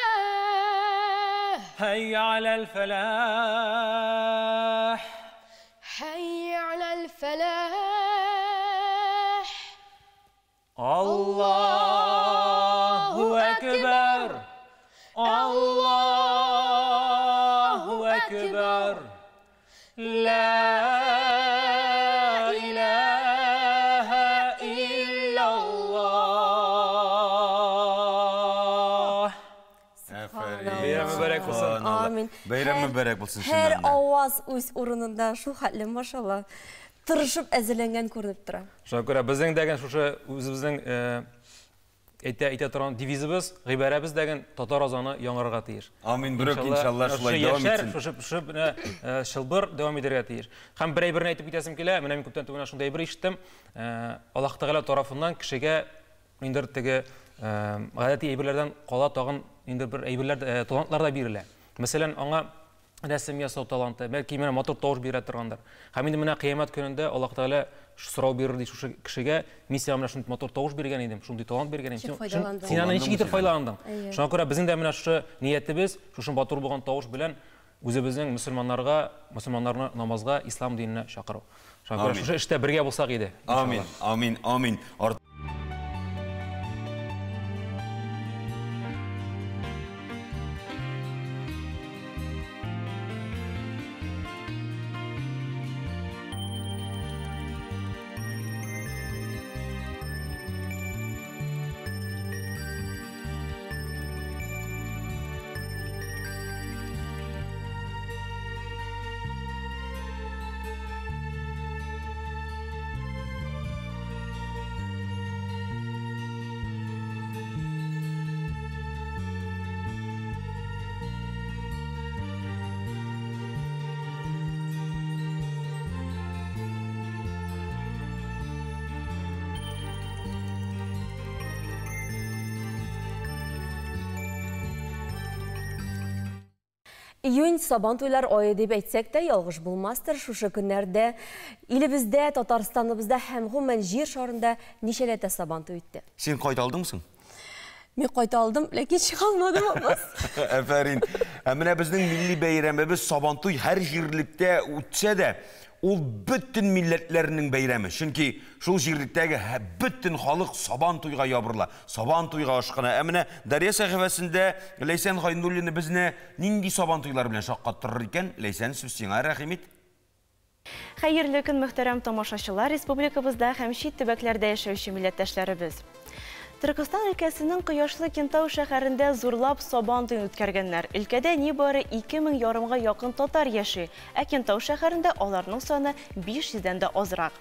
[SPEAKER 12] Хәйя галәл-фәлах.
[SPEAKER 13] Хәйя галәл-фәлах.
[SPEAKER 12] Аллаһу әкбәр! Аллаһу әкбәр! Лә иләһә илляллаһ. Бәйрәм мөбарәк булсын.
[SPEAKER 1] Амин.
[SPEAKER 2] Бәйрәм мөбарәк булсын,
[SPEAKER 1] Һәр
[SPEAKER 2] чыннан да.
[SPEAKER 1] аваз үз урынында, шул хәтле, машалла, тырышып әзерләнгән күренеп тора.
[SPEAKER 12] Шуңа күрә безнең дәген шушы үзебезнең әйтә әйтә торган девизыбыз, гыйбарәбез дәген татар азаны яңарырга тиеш.
[SPEAKER 2] Амин, берүк иншалла шулай дәвам итсен.
[SPEAKER 12] Шушы шушы менә чылбыр дәвам итәргә тиеш. Һәм бер әйберне әйтеп китәсем килә, менә мин күптән түгел шундый әйбер ишеттем. Аллаһ Тәгалә тарафыннан кешегә ниндидер теге гадәти әйберләрдән кала тагын ниндидер бер әйберләр, талантлар да бирелә. Мәсәлән, аңа рәсем ясау таланты, бәлки менә матур тавыш бирә торгандыр. Һәм инде менә кыямәт көнендә Аллаһ Тәгалә сорау бирер ди шушы кешегә, мин сиңа менә шундый матур тавыш биргән идем, шундый талант биргән идем. Син аны ничек итеп файдаландың? Шуңа күрә безнең дә менә шушы ниятебез, шушы матур булган тавыш белән үзебезнең мөселманнарга, мөселманнарны намазга, ислам диненә чакыру. Шуңа күрә шушы эштә бергә булсак иде.
[SPEAKER 2] Амин, амин, амин.
[SPEAKER 1] Июнь Сабантуйлар ае дип әйтсәк тә ялгыш булмастыр. Шушы көннәрдә илебездә, Татарстаныбызда һәм гомумән җир шарында ничәләтә Сабантуй үтте.
[SPEAKER 2] Син кайта алдыңмы соң?
[SPEAKER 1] Мин кайта алдым, ләкин чыга алмадым, Аббас.
[SPEAKER 2] Афәрин. Ә менә безнең милли бәйрәмебез Сабантуй һәр җирлектә үтсә дә, ул бөтен милләтләрнең бәйрәме. Чөнки шул җирлектәге бөтен халык Сабантуйга ябырыла, Сабантуйга ашкына. Ә менә Дарья сәхифәсендә Ләйсән Гайнуллина безне нинди Сабантуйлар белән шаккаттырыр икән? Ләйсән, сүз сиңа, рәхим ит.
[SPEAKER 14] Хәерле көн, мөхтәрәм тамашачылар, республикабызда һәм чит төбәкләрдә яшәүче милләттәшләребез. Төркестан өлкәсенең кояшлы Кентау шәһәрендә зурлап Сабан туен үткәргәннәр. Өлкәдә нибары ике мең ярымга якын татар яши, ә Кентау шәһәрендә аларның саны 500дән дә азрак.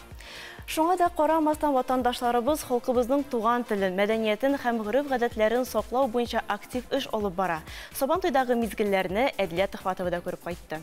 [SPEAKER 14] Шуңа да карамастан ватандашларыбыз халкыбызның туган телен, мәдәниятен һәм гореф-гадәтләрен саклау буенча актив эш алып бара. Сабан туйдагы мизгелләрне Әдилә Төхвәтова да күреп кайтты.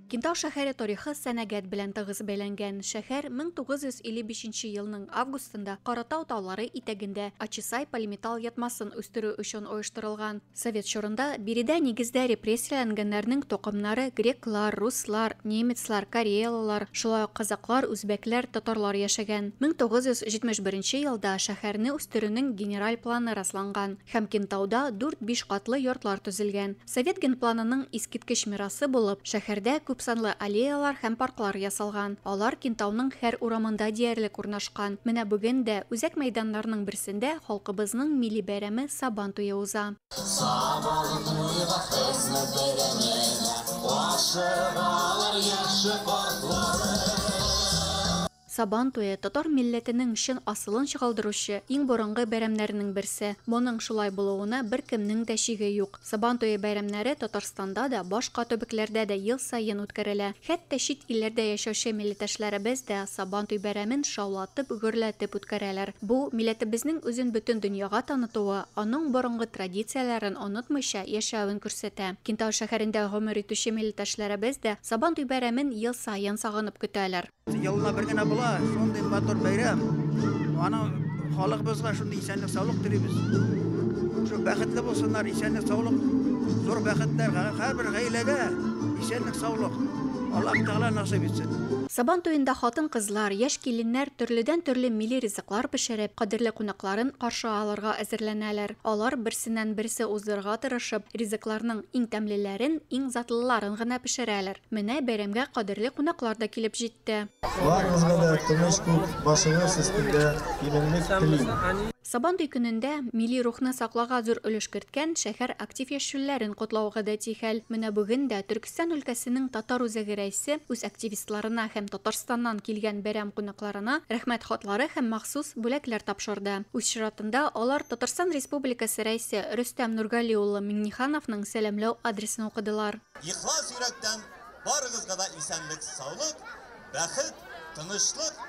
[SPEAKER 15] Кентау шәһәре тарихы сәнәгать белән тыгыз бәйләнгән. Шәһәр 1955 елның августында Каратау таулары итәгендә Ачисай полиметалл ятмасын үстерү өчен оештырылган. Совет чорында биредә нигездә репрессияләнгәннәрнең токымнары греклар, руслар, немецлар, кореялылар, шулай ук казаклар, үзбәкләр, татарлар яшәгән. 1971 елда шәһәрне үстерүнең генераль планы расланган һәм Кентауда дүрт-биш катлы йортлар төзелгән. Совет генпланының искиткеч мирасы булып, шәһәрдә күпсанлы аллеялар һәм парклар ясалган. Алар Кентауның һәр урамында диярлек урнашкан. Менә бүген дә үзәк мәйданнарның берсендә халкыбызның милли бәйрәме Сабан туе уза.
[SPEAKER 16] Сабан туйга хезмәт бәйрәменә ашыгалар яше картлары.
[SPEAKER 15] Сабан туе, татар милләтенең чын асылын чагылдыручы иң борынгы бәйрәмнәрнең берсе. Моның шулай булуына беркемнең дә шиге юк. Сабан туе бәйрәмнәре Татарстанда да, башка төбәкләрдә дә ел саен үткәрелә. Хәтта чит илләрдә яшәүче милләттәшләребез дә Сабантуй бәйрәмен шаулатып, гөрләтеп үткәрәләр. Бу, милләтебезнең үзен бөтен дөньяга танытуы, аның борынгы традицияләрен онытмыйча яшәвен күрсәтә. Кентау шәһәрендә гомер итүче милләттәшләребез дә Сабантуй бәйрәмен ел саен сагынып көтәләр.
[SPEAKER 17] Елына бер генә була, шундый матур бәйрәм. Аны халыкыбызга шундый исәнлек-саулык телибез. Шул бәхетле булсыннар, исәнлек-саулык, зур бәхетләр һәрбер гаиләгә исәнлек-саулык. Аллаһ Тәгалә насыйп итсен.
[SPEAKER 15] Сабан туенда хатын-кызлар, яшь киленнәр төрледән-төрле милли ризыклар пешереп, кадерле кунакларын каршы алырга әзерләнәләр. Алар, берсеннән-берсе уздырырга тырышып, ризыкларның иң тәмлеләрен, иң затлыларын гына пешерәләр. Менә бәйрәмгә кадерле кунаклар да килеп җитте.
[SPEAKER 18] Барыгызга да тыныч күк, башыгыз өстендә иминлек телим.
[SPEAKER 15] Сабантуй көнендә милли рухны саклауга зур өлеш керткән шәһәр актив яшьлеләрен котлау гадәти хәл. Менә бүген дә Төркестан өлкәсенең татар үзәге рәисе үз активистларына һәм Татарстаннан килгән бәйрәм кунакларына Рәхмәт хатлары һәм махсус бүләкләр тапшырды. Үз чиратында алар Татарстан Республикасы Рәисе Рөстәм Нургали улы Миңнехановның сәламләү адресын укыдылар.
[SPEAKER 19] Ихлас йөрәктән барыгызга да исәнлек-саулык, бәхет, тынычлык,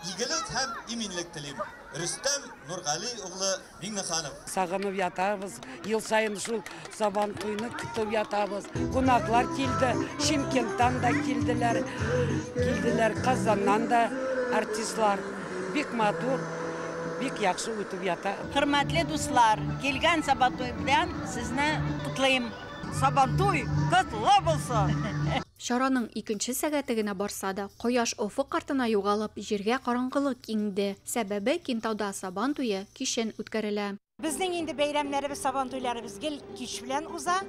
[SPEAKER 19] игелек һәм иминлек телим. Рөстәм Нургали углы Миңнеханов.
[SPEAKER 20] Сагынып ятабыз, ел саен шул Сабантуйны көтеп ятабыз. Кунаклар килде, Шымкенттан да килделәр, килделәр Казаннан да артистлар. Бик матур, бик яхшы үтеп ята.
[SPEAKER 21] Хөрмәтле дуслар, килгән Сабантуй белән сезне котлыйм. Сабантуй котлы булсын!
[SPEAKER 15] Чараның икенче сәгате генә барса да, кояш офык артына югалып, җиргә караңгылык иңде. Сәбәбе, Кентауда Сабан туе кичен үткәрелә.
[SPEAKER 22] Безнең инде бәйрәмнәребез, Сабантуйларыбыз гел кич белән уза.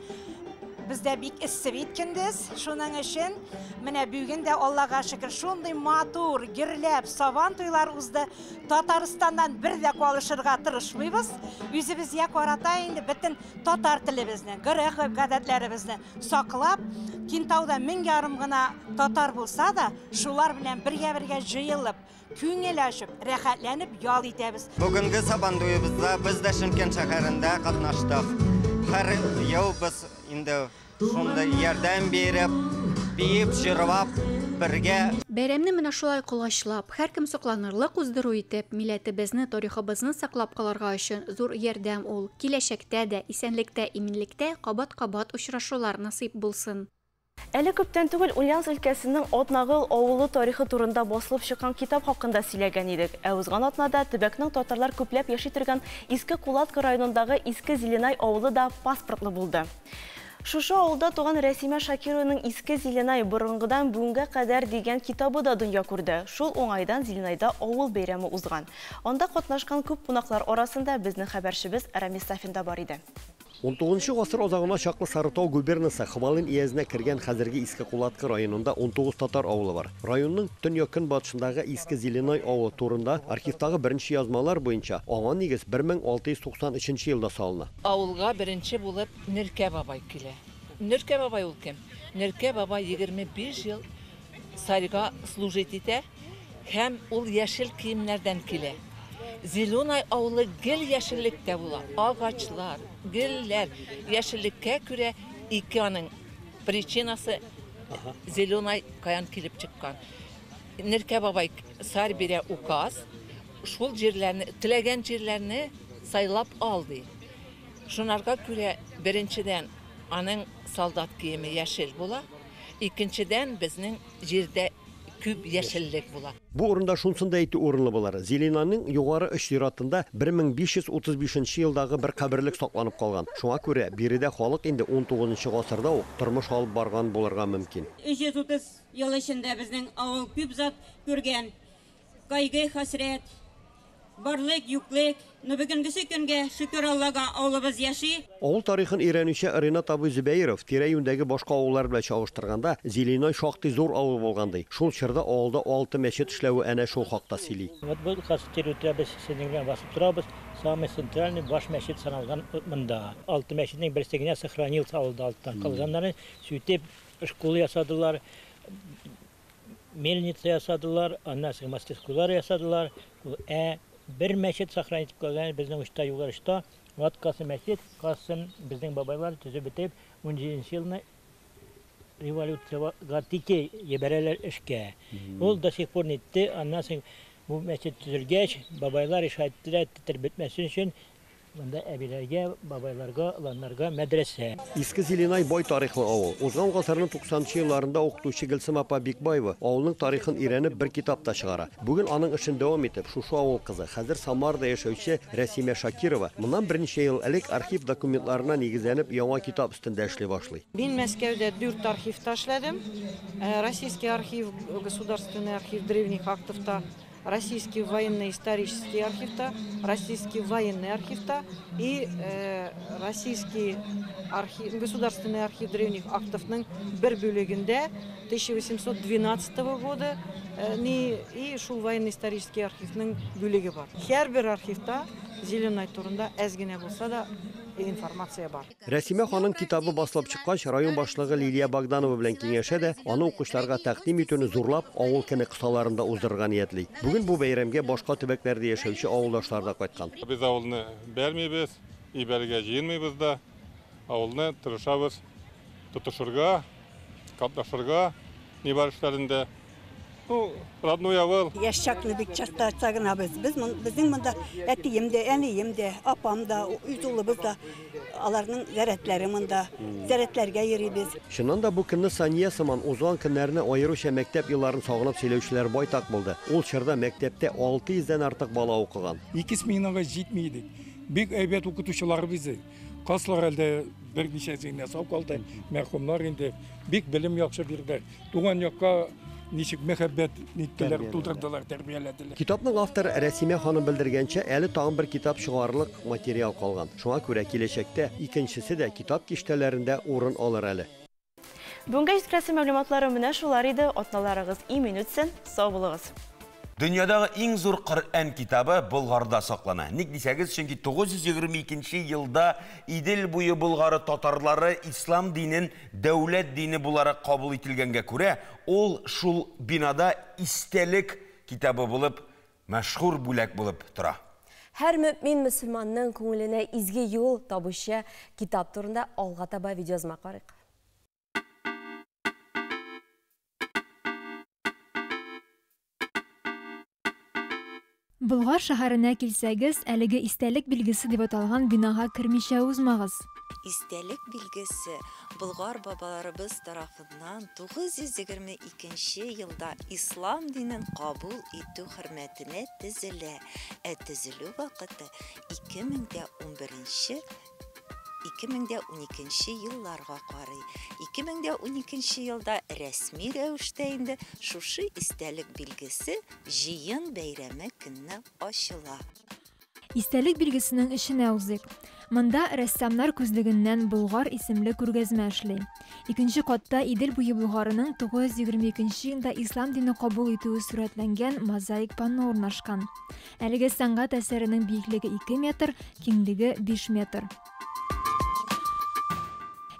[SPEAKER 22] Бездә бик эссе бит көндез. Шуның өчен менә бүген дә Аллага шөкер, шундый матур, гөрләп Сабан туйлар узды. Татарстаннан бер дә калышырга тырышмыйбыз. Үзебезгә карата инде бөтен татар телебезне, гореф-гадәтләребезне саклап, Кентауда 1500 гына татар булса да, шулар белән бергә-бергә җыелып, күңел ачып, рәхәтләнеп ял итәбез.
[SPEAKER 23] Бүгенге Сабантуебызда без дә Шымкент шәһәрендә катнаштык. Һәр ел без инде шундый ярдәм биреп, биеп, җырлап, бергә.
[SPEAKER 15] Бәйрәмне менә шулай колачлап, һәркем сокланырлык уздыру итеп, милләтебезне, тарихыбызны саклап калырга өчен зур ярдәм ул. Киләчәктә дә, исәнлектә, иминлектә кабат-кабат очрашулар насыйп булсын.
[SPEAKER 14] Әле күптән түгел Ульяновск өлкәсенең Атнагыл авылы тарихы турында басылып чыккан китап хакында сөйләгән идек. Ә узган атнада төбәкнең татарлар күпләп яши торган Иске Кулатка районындагы Иске Зеленай авылы да паспортлы булды. Шушы авылда туган Рәсимә Шакированың Иске Зеленай борынгыдан бүгенгә кадәр дигән китабы да дөнья күрде. Шул уңайдан Зеленайда авыл бәйрәме узган. Анда катнашкан күп кунаклар арасында безнең хәбәрчебез Рамис Сафин да бар иде.
[SPEAKER 24] 19 гасыр азагына чаклы Сарытау губернасы Хвалын өязенә кергән хәзерге Иске Кулаткы районында 19 татар авылы бар. Районның төньяк-көнбатышындагы Иске Зеленай авылы турында архивтагы беренче язмалар буенча аңа нигез 1693 елда салына.
[SPEAKER 25] Авылга беренче булып Нөркә бабай килә. Нөркә бабай ул кем? Нөркә бабай 25 ел царьга служить итә һәм ул яшел киемнәрдән килә. Зеленай авылы гел яшеллектә була. Агачлар, гөлләр. Яшеллеккә күрә ике аның причинасы Зеленай каян килеп чыккан. Нөркә бабай царь бирә указ, шул җирләрне, теләгән җирләрне сайлап ал ди. Шунарга күрә, беренчедән, аның солдат киеме яшел була, икенчедән, безнең җирдә күп яшеллек була.
[SPEAKER 24] Бу урында шунысын да әйтү урынлы булыр, Зеленайның югары оч зиратында 1535 елдагы бер каберлек сакланып калган. Шуңа күрә биредә халык инде унтугызынчы гасырда ук тормыш алып барган булырга мөмкин.
[SPEAKER 26] 330 ел эчендә безнең авыл күп зат күргән. Кайгы, хәсрәт, барлык, юклык. Но бүгенгесе көнгә, шөкер Аллага, авылыбыз яши.
[SPEAKER 24] Авыл тарихын өйрәнүче Ринат абый Зөбәеров, тирә-юньдәге башка авыллар белән чагыштырганда, Зеленай шактый зур авыл булган, ди. Шул чорда авылда алты мәчет эшләве әнә шул хакта сөйли.
[SPEAKER 27] Вот бу хәзер территория без сезнең белән басып торабыз, самый центральный баш мәчет саналган монда. Алты мәчетнең берсе генә сохранился авылда алттан. Калганнарын сүтеп, школа ясадылар. Мельница ясадылар, аннан соң мастерскойлар ясадылар. Ә бер мәчет сохранить итеп калган безнең очта, югары очта, Ват Касым мәчет, Касым безнең бабайлар төзеп бетереп, 17 елны революциягә тике җибәрәләр эшкә. Ул до сих пор нитте, аннан соң бу мәчет төзелгәч, бабайлар решать иттеләр, тетер бетмәсен өчен, монда әбиләргә, бабайларга, оланнарга мәдрәсә.
[SPEAKER 24] Иске Зеленай бай тарихлы авыл. Узган гасырның 90 нчы елларында укытучы Гөлсем апа Бикбаева авылның тарихын өйрәнеп бер китап та чыгара. Бүген аның эшен дәвам итеп, шушы авыл кызы, хәзер Самарада яшәүче Рәсимә Шакирова моннан берничә ел элек архив документларына нигезләнеп яңа китап өстендә эшли башлый.
[SPEAKER 4] Мин Мәскәүдә дүрт архивта эшләдем. Российский архив, Государственный архив древних актовта, Российский военно-исторический архивта, Российский военный архивта и Российский архив, Государственный архив древних актовның бер бүлегендә 1812 года ни и шул военно-исторический архивның бүлеге бар. Һәрбер архивта Зеленай турында әз генә булса да информация бар.
[SPEAKER 24] Рәсимә ханым китабы басылып чыккач, район башлыгы Лилия Богданова белән киңәшә дә, аны укучыларга тәкъдим итүне зурлап авыл көне кысаларында уздырырга ниятли. Бүген бу бәйрәмгә башка төбәкләрдә яшәүче авылдашлар да кайткан.
[SPEAKER 5] Без авылны бәрмибез, ибәргә җыенмыйбыз да, авылны тырышабыз тотышырга, катнашырга ни бар эшләрендә. Ну, родной авыл.
[SPEAKER 6] Яшь чакны бик часто сагынабыз. Без безнең монда әтием дә, әнием дә, апам да, үз улыбыз да, аларның зәрәтләре монда. Зәрәтләргә йөрибез.
[SPEAKER 24] Чыннан да бу көнне Сания сыман узган көннәрне аеруча мәктәп елларын сагынып сөйләүчеләр байтак булды. Ул чорда мәктәптә 600 дән артык бала укыган.
[SPEAKER 7] Ике сменага җитми идек. Бик әйбәт укытучыларыбыз иде. Каслар әлдә берничәсе генә сау калды. Мәрхүмнәр инде бик белем яхшы бирде. Туган якка ничек мәхәббәт иттеләр, тудырдылар, тәрбияләделәр.
[SPEAKER 24] Китапның авторы Рәсимә ханым белдергәнчә, әле тагын бер китап чыгарырлык материал калган. Шуңа күрә киләчәктә икенчесе дә китап киштәләрендә урын алыр әле.
[SPEAKER 14] Бүгенге җиткерәсе мәгълүматлары менә шулар иде. Атналарыгыз имин үтсен, сау булыгыз.
[SPEAKER 2] Дөньядагы иң зур Коръән китабы Болгарда саклана. Ник дисәгез, чөнки 922 елда Идел буе Болгары татарлары ислам динен дәүләт дине буларак кабул ителгәнгә күрә, ул шул бинада истәлек китабы булып, мәшһүр бүләк булып тора.
[SPEAKER 1] Һәр мөмин мөселманның күңеленә изге юл табучы китап турында алга таба видеоязма карыйк.
[SPEAKER 3] Болгар шәһәренә килсәгез, әлеге истәлек билгесе дип аталган бинага кермичә узмагыз.
[SPEAKER 8] Истәлек билгесе Болгар бабаларыбыз тарафыннан 922 елда ислам динен кабул итү хөрмәтенә төзелә, ә төзелү вакыты 2011 2012 елларга карый. 2012 елда рәсми рәвештә инде шушы истәлек билгесе җыен бәйрәме көнне ачыла.
[SPEAKER 3] Истәлек билгесенең эченә узыйк. Монда рәссамнар күзлегеннән Болгар исемле күргәзмә эшли. Икенче катта Идел буе Болгарының 922 елда ислам дине кабул итүе сурәтләнгән мозаик панно урнашкан. Әлеге сәнгать әсәренең биеклеге 2 метр, киңлеге 5 метр.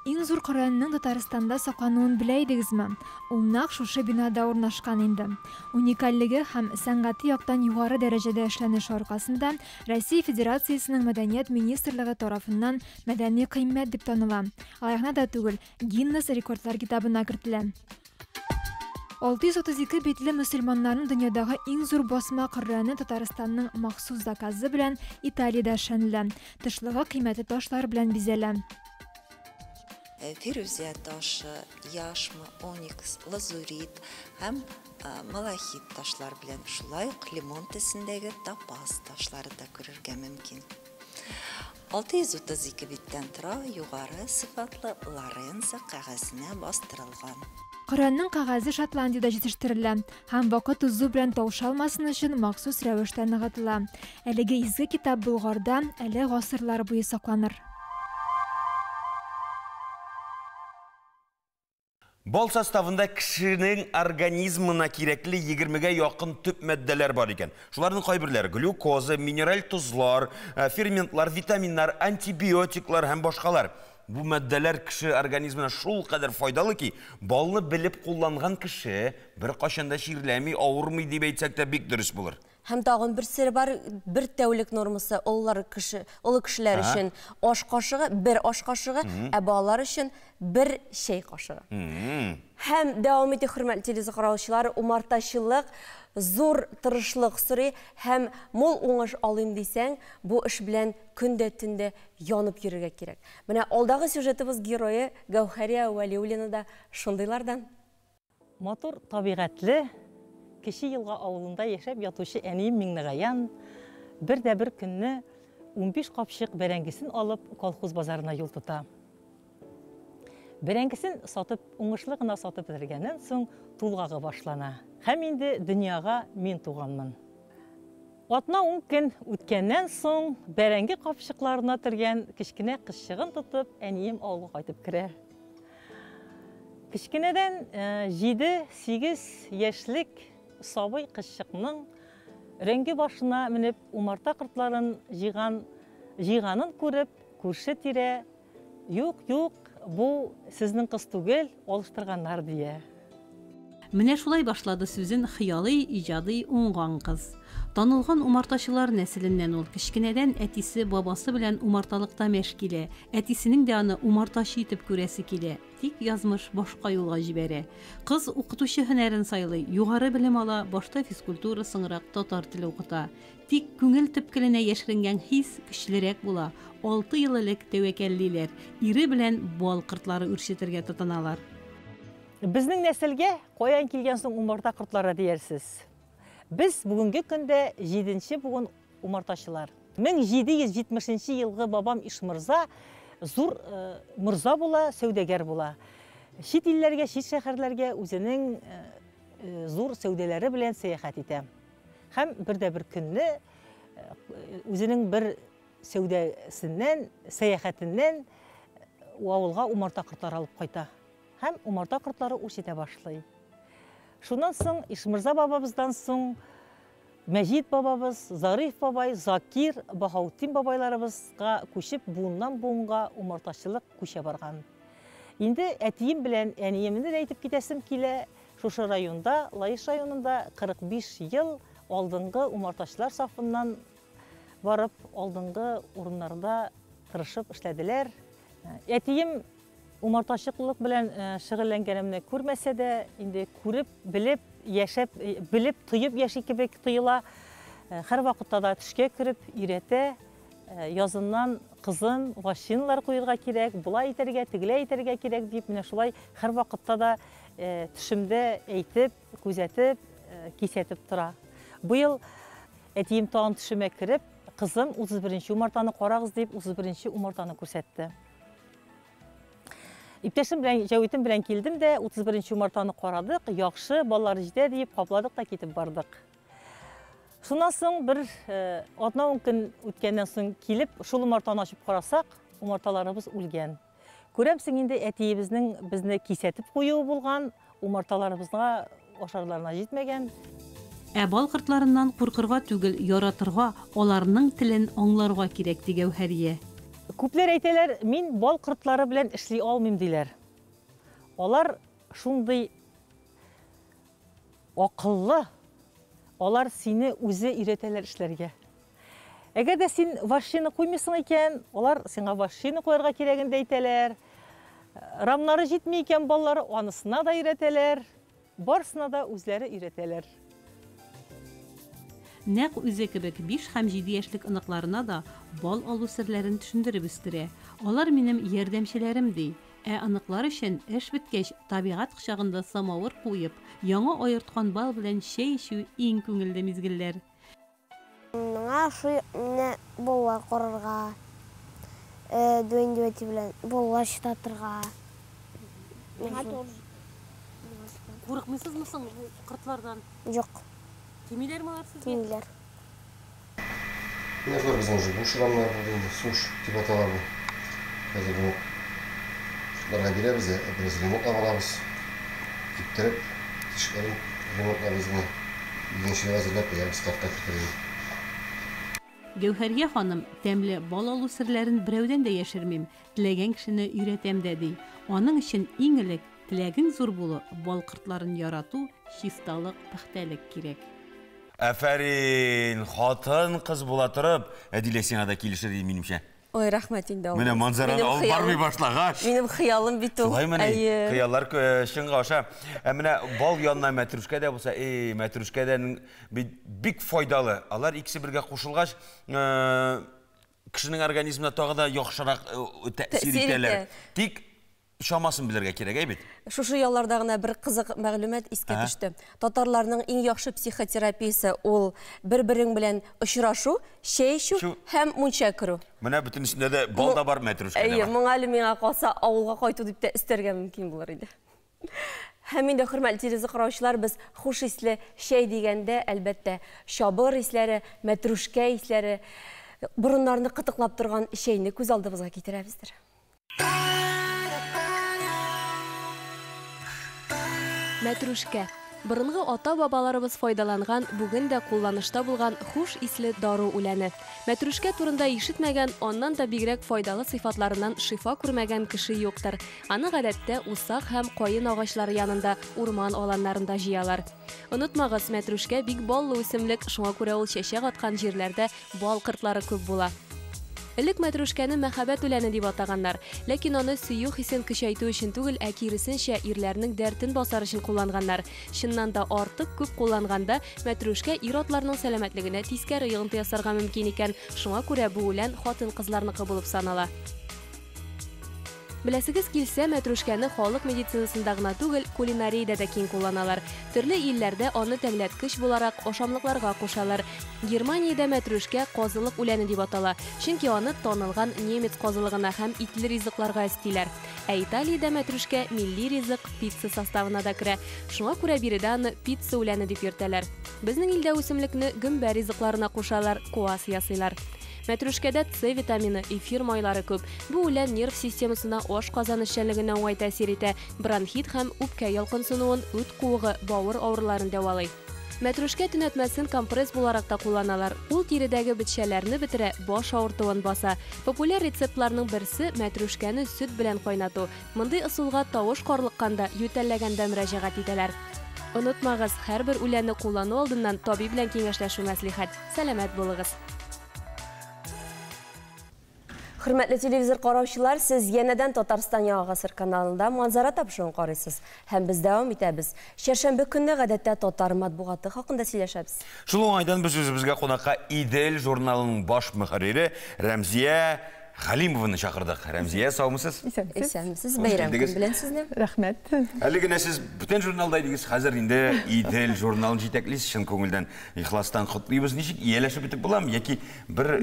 [SPEAKER 3] Иң зур Коръәннең Татарстанда саклануын белә идегезме? Ул нәкъ шушы бинада урнашкан инде. Уникальлеге һәм сәнгати яктан югары дәрәҗәдә эшләнеше аркасында Россия Федерациясенең Мәдәният министрлыгы тарафыннан мәдәни кыйммәт дип таныла. Алай гына да түгел, Гиннес рекордлар китабына кертелә. 632 битле мөселманнарның дөньядагы иң зур басма Коръәне Татарстанның махсус заказы белән Италиядә эшләнелә. Тышлыгы кыйммәтле ташлар белән бизәлә.
[SPEAKER 8] Фирүзә ташы, яшма, оникс, лазурит һәм малахит ташлар белән, шулай ук лимон төсендәге топаз ташлары да күрергә мөмкин. 632 биттән тора, югары сыйфатлы Лоренцо кәгазенә бастырылган.
[SPEAKER 3] Коръәннең кәгазе Шотландиядә җитештерелә һәм вакыт узу белән таушалмасын өчен махсус рәвештә ныгытыла. Әлеге изге китап Болгарда әле гасырлар буе сакланыр.
[SPEAKER 2] Бал составында кешенең организмына кирәкле 20-гә якын төп матдәләр бар икән. Шуларның кайберләре глюкоза, минераль тозлар, ферментлар, витаминнар, антибиотиклар һәм башкалар. Бу матдәләр кеше организмына шулкадәр файдалы ки, балны белеп кулланган кеше беркайчан да чирләми, авырмый дип әйтсәк тә бик дөрес булыр.
[SPEAKER 1] Һәм тагын бер сере бар, бер тәүлек нормасы олылар кеше, олы кешеләр өчен аш кашыгы, бер аш кашыгы, ә балалар өчен бер чәй кашыгы. Һәм дәвам итик, хөрмәтле телевизор караучылар, умартачылык зур тырышлык сорый һәм мул уңыш алыйм дисәң, бу эш белән көн дә төн дә янып йөрергә кирәк. Менә алдагы сюжетыбыз герое Гәүһәрия Вәлиуллина да шундыйлардан.
[SPEAKER 9] Матур табигатьле Кече Елга авылында яшәп ятучы әнием Миңнегаян бер дә бер көнне 15 капчык бәрәңгесен алып колхоз базарына юл тота. Бәрәңгесен сатып, уңышлы гына сатып бетергәннән соң тулгагы башлана. Һәм инде дөньяга мин туганмын. Атна-ун көн үткәннән соң бәрәңге капчыкларына төргән кечкенә кызчыгын тотып әнием авылга кайтып керә. Кечкенәдән 7-8 яшьлек сабый кызчыкның өрәңге башына менеп умарта кортларын җыйган, җыйганын күреп, күрше-тирә Юк, юк, бу сезнең кыз түгел, алыштырганнар, дия.
[SPEAKER 10] Менә шулай башлады сүзен хыялый, иҗади, уңган кыз. Танылган умартачылар нәселеннән ул. Кечкенәдән әтисе, бабасы белән умарталыкта мәш килә. Әтисенең дә аны умартачы итеп күрәсе килә. Тик язмыш башка юлга җибәрә. Кыз укытучы һөнәрен сайлый, югары белем ала, башта физкультура, соңрак татар теле укыта. Тик күңел төпкеленә яшеренгән хис көчлерәк була, алты ел элек тәвәккәллиләр, ире белән бал кортлары үрчетергә тотыналар.
[SPEAKER 9] Безнең нәселгә каян килгән соң умарта кортлары диярсез? Без бүгенге көндә җиденче буын умартачылар. 1770 нче елгы бабам Ишморза зур морза була, сәүдәгәр була. Чит илләргә, чит шәһәрләргә үзенең зур сәүдәләре белән сәяхәт итә. Һәм бер дә бер көнне үзенең бер сәүдәсеннән, сәяхәтеннән авылга умарта кортлары алып кайта. Һәм умарта кортлары үрчетә башлый. Шуннан соң Ишмырза бабабыздан соң Мәҗит бабабыз, Зариф бабай, Закир, Баһаутдин бабайларыбызга күчеп, буыннан буынга умартачылык күчә барган. Инде әтием белән әниемне дә әйтеп китәсем килә, Шушы районда, Лаеш районында 45 ел алдынгы умартачылар сафыннан барып, алдынгы урыннарда тырышып эшләделәр. Әтием умартачылык белән шөгыльләнгәнемне күрмәсә дә, инде күреп, белеп, яшәп, белеп, тоеп яши кебек тоела. Һәрвакытта да төшкә кереп өйрәтә. Языннан кызым, вощиналар куерга кирәк, болай итәргә, тегеләй итәргә кирәк дип, менә шулай һәрвакытта да төшемдә әйтеп, күзәтеп, кисәтеп тора. Быел әтием тагын төшемә кереп, кызым, 31 нче умартаны карагыз дип, 31 нче умартаны күрсәтте. Иптәшем белән, Җәвитем белән килдем дә, 31 нче умартаны карадык, яхшы, баллар җитә диеп, капладык та китеп бардык. Шуннан соң бер атна-ун көн үткәннән соң килеп, шул умартаны ачып карасак, умарталарыбыз үлгән. Күрәмсең инде әтиебезнең безне кисәтеп куюы булган, умарталарыбызга ашарларына җитмәгән.
[SPEAKER 10] Ә бал кортларыннан куркырга түгел, яратырга, аларның телен аңларга кирәк, ди Гәүһәрия.
[SPEAKER 9] Күпләр әйтәләр, мин бал кортлары белән эшли алмыйм, диләр. Алар шундый Акыллы, алар сине үзе өйрәтәләр эшләргә. Әгәр дә син вощина куймыйсың икән, алар сиңа вощина куярга кирәген дә әйтәләр. Рамнары җитми икән балалары, анысына да өйрәтәләр. Барысына да үзләре өйрәтәләр.
[SPEAKER 10] Нәкъ үзе кебек биш һәм җиде яшьлек оныкларына да бал алу серләрен төшендереп үстерә. Алар минем ярдәмчеләрем, ди. Ә оныклар өчен, эш беткәч, табигать кочагында самавыр куеп, яңа аерткан бал белән чәй эчү иң күңелле мизгелләр.
[SPEAKER 11] Миңа ошый менә балалар карарга, дуэнди әти белән балалар чытатырга.
[SPEAKER 10] Миңа тоже. Курыкмыйсызмы соң бу кортлардан?
[SPEAKER 11] Юк.
[SPEAKER 10] Тимиләрме алар сезгә?
[SPEAKER 11] Тимиләр.
[SPEAKER 12] Менә шулар безнең уже буш рамнар булды инде, суш дип атала бу. Хәзер бу шутларга бирәбез дә, бераз ремонтлап алабыз. Киптереп, тишекләрен ремонтлап үзенә игенчелек әзерләп куябыз, картка кертергә.
[SPEAKER 10] Гәүһәрия ханым, тәмле бал алу серләрен берәүдән дә яшермим, теләгән кешене өйрәтәм дә, ди. Аның өчен иң элек теләгең зур булу, бал кортларын ярату, чисталык, пөхтәлек кирәк.
[SPEAKER 2] Афәрин! Хатын-кыз була торып, Әдилә сиңа да килешер иде, минемчә.
[SPEAKER 1] Ой, рәхмәт инде.
[SPEAKER 2] Менә манзараны алып бармый башлагач.
[SPEAKER 1] Минем хыялым бит ул.
[SPEAKER 2] Шулаймыни? Хыяллар чынга аша. Ә менә бал янына мәтрүшкә дә булса, эй, мәтрүшкә дә бит бик файдалы. Алар икесе бергә кушылгач, кешенең организмына тагы да яхшырак тәэсир итәләр. Тик чамасын белергә кирәк, әй бит?
[SPEAKER 1] Шушы ялларда гына бер кызык мәгълүмат искә төште. Татарларның иң яхшы психотерапиясе ул бер-берең белән очрашу, чәй эчү һәм мунча керү.
[SPEAKER 2] Менә бөтенесендә дә бал да бар, мәтрүшкә дә бар.
[SPEAKER 1] Әйе, моңа әле миңа калса авылга кайту дип тә өстәргә мөмкин булыр иде. Һәм инде, хөрмәтле телевизор караучылар, без хуш исле чәй дигәндә, әлбәттә, чабыр исләре, мәтрүшкә исләре, борыннарны кытыклап торган чәйне күз алдыбызга китерәбездер.
[SPEAKER 13] Мәтрүшкә. Борынгы ата-бабаларыбыз файдаланган, бүген дә кулланышта булган хуш исле дару үләне. Мәтрүшкә турында ишетмәгән, аннан да бигрәк файдалы сыйфатларыннан шифа күрмәгән кеше юктыр. Аны гадәттә усак һәм каен агачлары янында, урман аланнарында җыялар. Онытмагыз, мәтрүшкә бик баллы үсемлек, шуңа күрә ул чәчәк аткан җирләрдә Бал кортлары күп була. Элек мәтрүшкәне мәхәббәт үләне дип атаганнар. Ләкин аны сөю хисен көчәйтү өчен түгел, ә киресенчә, ирләрнең дәртен басар өчен кулланганнар. Чыннан да, артык күп кулланганда, мәтрүшкә ир-атларның сәламәтлегенә тискәре йогынты ясарга мөмкин икән. Шуңа күрә бу үлән хатын-кызларныкы булып санала. Беләсегез килсә, мәтрүшкәне халык медицинасында гына түгел, кулинариядә дә киң кулланалар. Төрле илләрдә аны тәмләткеч буларак ашамлыкларга кушалар. Германиядә мәтрүшкә казылык үләне дип атала, чөнки аны танылган немец казылыгына һәм итле ризыкларга өстиләр. Ә Италиядә мәтрүшкә милли ризык, пицца составына да керә. Шуңа күрә биредә аны пицца үләне дип йөртәләр. Безнең илдә үсемлекне гөмбә ризыкларына кушалар, квас ясыйлар. Мәтрүшкәдә С витамины, эфир майлары күп. Бу үлән нерв системасына, ашказан эшчәнлегенә уңай тәэсир итә, бронхит һәм үпкә ялкынсынуын, үт куыгы, бавыр авыруларын дәвалый. Мәтрүшкә төнәтмәсен компресс буларак та кулланалар. Ул тиредәге бетчәләрне бетерә, баш авыртуын баса. Популяр рецептларның берсе, мәтрүшкәне сөт белән кайнату. Мондый ысулга тавыш карлыкканда, ютәлләгәндә мөрәҗәгать итәләр. Онытмагыз, һәрбер үләнне куллану алдыннан табиб белән киңәшләшү мәслихәт. Сәламәт булыгыз!
[SPEAKER 1] Хөрмәтле телевизор караучылар, сез янәдән Татарстан Яңа гасыр каналында Манзара тапшыруын карыйсыз. Һәм без дәвам итәбез. Чәршәмбе көнне гадәттә татар матбугаты хакында сөйләшәбез.
[SPEAKER 2] Шул уңайдан без үзебезгә кунакка Идел журналының баш мөхәррире Рәмзия Галимованы чакырдык. Рәмзия, саумысыз?
[SPEAKER 1] Исәнмесез. Исәнмесез. Бәйрәм көн белән сезне.
[SPEAKER 16] Рәхмәт.
[SPEAKER 2] Әле генә сез бүтән журналда идегез, хәзер инде Идел журналын җитәклисез, чын күңелдән, ихластан котлыйбыз. Ничек ияләшеп бетеп буламы яки бер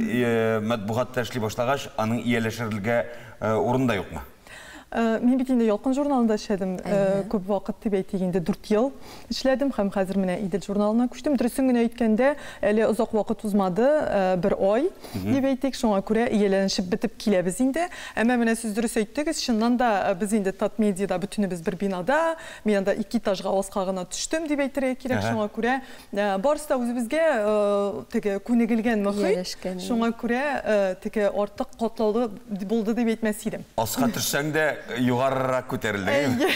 [SPEAKER 2] матбугатта эшли башлагач, аның ияләшергә урын да юкмы?
[SPEAKER 16] Мин бит инде Ялкын журналында эшләдем күп вакыт дип әйтик инде, 4 ел эшләдем һәм хәзер менә Идел журналына күчтем. Дөресен генә әйткәндә, әле озак вакыт узмады, бер ай дип әйтик, шуңа күрә ияләнешеп бетеп киләбез инде. Әмма менә сез дөрес әйттегез, чыннан да без инде Татмедиада бөтенебез бер бинада, мин анда 2 этажга аска гына төштем дип әйтергә кирәк, шуңа күрә Барысы да үзебезгә теге күнегелгән мохит. Шуңа күрә теге артык катлаулы булды дип әйтмәс идем.
[SPEAKER 2] Аска төшсәң дә югарырак күтәрелдең.
[SPEAKER 16] Әйе,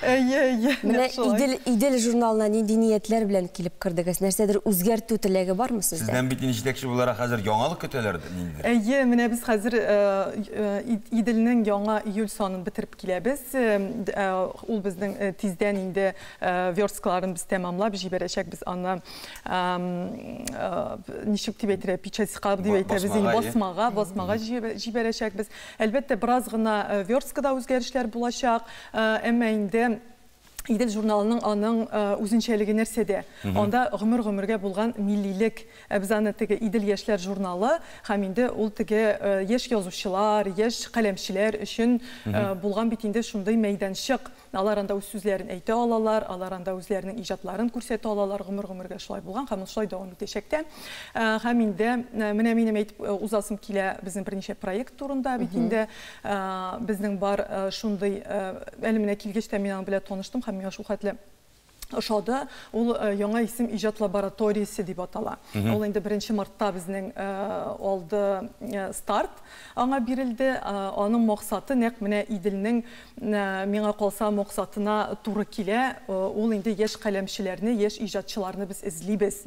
[SPEAKER 16] әйе, әйе.
[SPEAKER 1] Менә Идел, Идел журналына нинди ниятләр белән килеп кердегез? Нәрсәдер үзгәртү теләге бармы сездә?
[SPEAKER 2] Сездән бит инде җитәкче буларак хәзер яңалык көтәләр ниндидер.
[SPEAKER 16] Әйе, менә без хәзер Иделнең яңа июль санын бетереп киләбез. Ул безнең тиздән инде Версткаларын без тәмамлап җибәрәчәкбез аны ничек дип әйтергә, печатька дип әйтәбез инде, басмага, басмага җибәрәчәкбез. Әлбәттә, бераз гына версткада үзгәрешләр булачак, әмма инде Идел журналының аның үзенчәлеге нәрсәдә? Анда гомер-гомергә булган миллилек. Ә без аны теге Идел яшьләр журналы һәм инде ул теге яшь язучылар, яшь каләмчеләр өчен булган бит инде шундый мәйданчык. Алар анда үз сүзләрен әйтә алалар, алар анда үзләренең иҗатларын күрсәтә алалар, гомер-гомергә шулай булган һәм ул шулай дәвам итәчәк тә. Һәм инде менә минем әйтеп узасым килә безнең берничә проект турында бит инде. Безнең бар шундый, әле менә килгәч тә мин аның белән таныштым һәм миңа шулхәтле Ошады. Ул Яңа исем иҗат лабораториясе дип атала. Ул инде 1 мартта безнең алды старт аңа бирелде. Аның максаты нәкъ менә Иделнең миңа калса максатына туры килә. Ул инде яшь каләмчеләрне, яшь иҗатчыларны без эзлибез.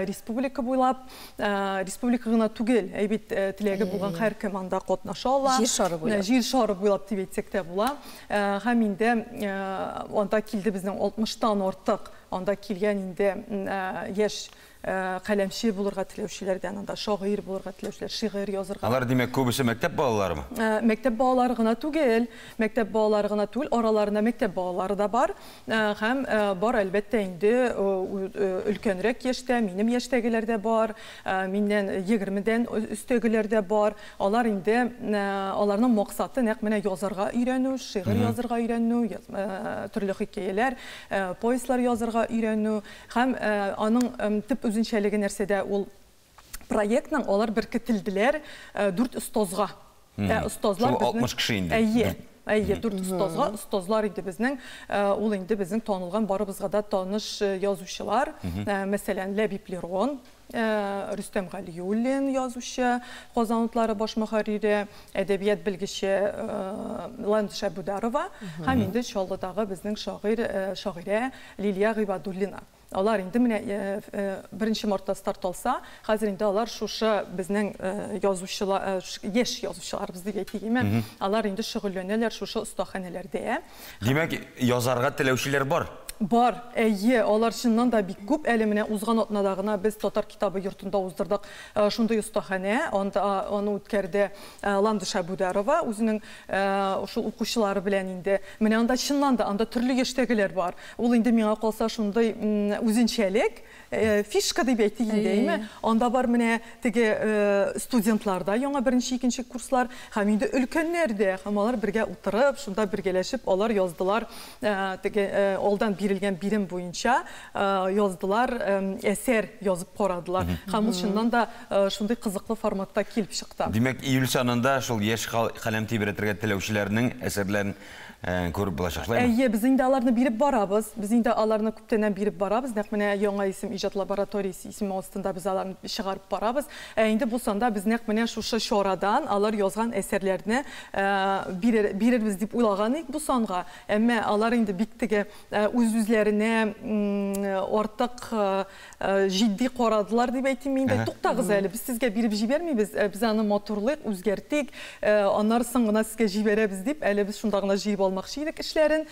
[SPEAKER 16] Республика буйлап, республика гына түгел, әй бит теләге булган һәркем анда катнаша ала.
[SPEAKER 1] Җир шары буйлап.
[SPEAKER 16] Җир шары буйлап дип әйтсәк тә була. Һәм инде анда килде безнең 60-тан артык анда килгән инде яшь каләмче булырга теләүчеләрдән, анда шагыйрь булырга теләүчеләр, шигырь язырга.
[SPEAKER 2] Алар, димәк, күбесе мәктәп балаларымы?
[SPEAKER 16] Мәктәп балалары гына түгел, мәктәп балалары гына түгел, араларында мәктәп балалары да бар. Һәм бар, әлбәттә, инде өлкәнрәк яшьтә, минем яшьтәгеләр дә бар, миннән 20-дән өстәгеләр дә бар. Алар инде, аларның максаты нәкъ менә язарга өйрәнү, шигырь язарга өйрәнү, төрле хикәяләр, повестьлар язарга өйрәнү. Һәм аның төп үзенчәлеге нәрсәдә, ул проектның алар беркетелделәр 4 остазга. Остазлар
[SPEAKER 2] безнең 60 кеше инде.
[SPEAKER 16] Әйе, әйе, 4 остазга, остазлар инде безнең, ул инде безнең танылган, барыбызга да таныш язучылар, мәсәлән, Ләбиб Лерон, Рөстәм Галиуллин язучы, Казан утлары баш мөхәррире, әдәбият белгече Ландыш Әбүдарова һәм инде Чаллыдагы безнең шагыйрь, шагыйрә Лилия Гыйбадуллина. Алар инде менә 1 мартта старт алса, хәзер инде алар шушы безнең язучылар, яшь язучыларыбыз дип әйтик, алар инде шөгыльләнәләр шушы остаханәләрдә.
[SPEAKER 2] Димәк, язарга теләүчеләр бар?
[SPEAKER 16] Бар, әйе, алар чыннан да бик күп. Әле менә узган атнада гына без Татар китабы йортында уздырдык шундый остаханә. Анда аны үткәрде Ландыш Әбүдарова үзенең шул укучылары белән инде. Менә анда чыннан да анда төрле яшьтәгеләр бар. Ул инде миңа калса шундый үзенчәлек, фишка дип әйтик инде, әйме? Анда бар менә теге студентлар да, яңа беренче, икенче курслар, һәм инде өлкәннәр дә, һәм алар бергә утырып, шунда бергәләшеп алар яздылар, теге алдан бирелгән бирем буенча яздылар, әсәр язып карадылар. Һәм ул чыннан да шундый кызыклы форматта килеп чыкты.
[SPEAKER 2] Димәк, июль санында шул яшь каләм тибрәтергә теләүчеләрнең әсәрләрен күреп булачак, шулаймы?
[SPEAKER 16] Әйе, без инде аларны биреп барабыз. Без инде аларны күптәннән биреп барабыз. Нәкъ менә Яңа исем иҗат лабораториясе исеме астында без аларны чыгарып барабыз. Инде бу санда без нәкъ менә шушы чарадан алар язган әсәрләрне бирербез дип уйлаган идек бу санга. Әмма алар инде бик теге үз-үзләренә артык җитди карадылар дип әйтим инде. Туктагыз әле, без сезгә биреп җибәрмибез, без аны матурлыйк, үзгәртик, аннары соң гына сезгә җибәрәбез дип, әле без шунда гына җыеп алмакчы идек эшләрен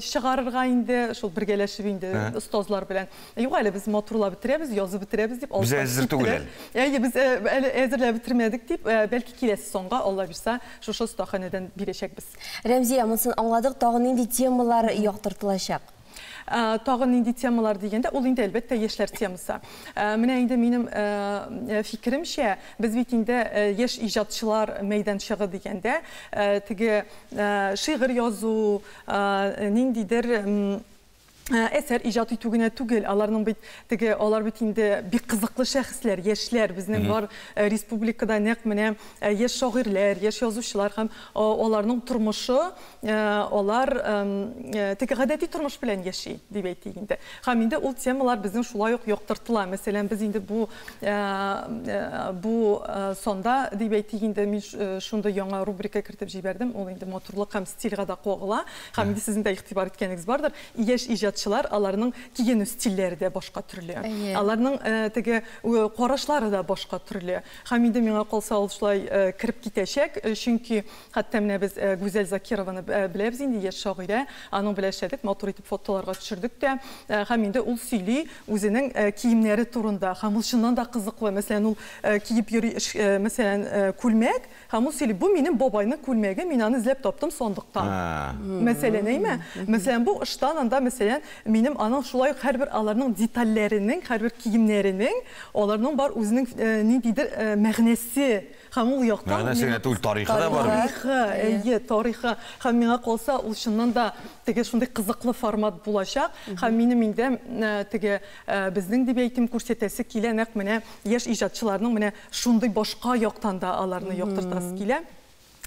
[SPEAKER 16] чыгарырга инде, шул бергәләшеп инде остазлар белән. Юк, әле без матурлап бетерәбез, язып бетерәбез дип.
[SPEAKER 2] Без әзер түгел әле.
[SPEAKER 16] Әйе, без әле әзерләп бетермәдек дип, бәлки киләсе санга, Алла бирсә, шушы остаханәдән бирәчәкбез.
[SPEAKER 1] Рәмзия, монысын аңладык, тагын нинди темалар яктыртылачак?
[SPEAKER 16] Тагын нинди темалар дигәндә, ул инде әлбәттә яшьләр темасы. Менә инде минем фикеремчә, без бит инде яшь иҗатчылар мәйданчыгы дигәндә, теге шигырь язу, ниндидер әсәр иҗат итү генә түгел, аларның бит теге, алар бит инде бик кызыклы шәхесләр, яшьләр, безнең бар республикада нәкъ менә яшь шагыйрьләр, яшь язучылар һәм аларның тормышы, алар теге гадәти тормыш белән яши, дип әйтик инде. Һәм инде ул темалар безнең шулай ук яктыртыла. Мәсәлән, без инде бу санда, дип әйтик инде, мин шундый яңа рубрика кертеп җибәрдем, ул инде матурлык һәм стильгә дә кагыла. Һәм инде сезнең дә игътибар иткәнегез бардыр. Яшь иҗатчылар, аларның киенү стильләре дә башка төрле. Аларның теге карашлары да башка төрле. Һәм инде миңа калса ул шулай кереп китәчәк, чөнки хәтта менә без Гүзәл Закированы беләбез инде, яшь шагыйрә, аның белән эшләдек, матур итеп фотоларга төшердек тә. Һәм инде ул сөйли үзенең киемнәре турында. Һәм ул чыннан да кызыклы. Мәсәлән, ул киеп йөри, мәсәлән, күлмәк, һәм ул сөйли, бу минем бабайның күлмәге, мин аны эзләп таптым сандыктан. Мәсәлән, әйме? Мәсәлән, бу ыштан анда, мәсәлән, минем аның шулай ук һәрбер аларның детальләренең, һәрбер киемнәренең, аларның бар үзенең ниндидер мәгънәсе. Һәм ул яктан
[SPEAKER 2] мәгънәсе генә түгел, тарихы да бар.
[SPEAKER 16] Тарихы, әйе, тарихы. Һәм миңа калса, ул чыннан да теге шундый кызыклы формат булачак. Һәм минем инде теге безнең дип әйтим, күрсәтәсе килә нәкъ менә яшь иҗатчыларның менә шундый башка яктан да аларны яктыртасы килә.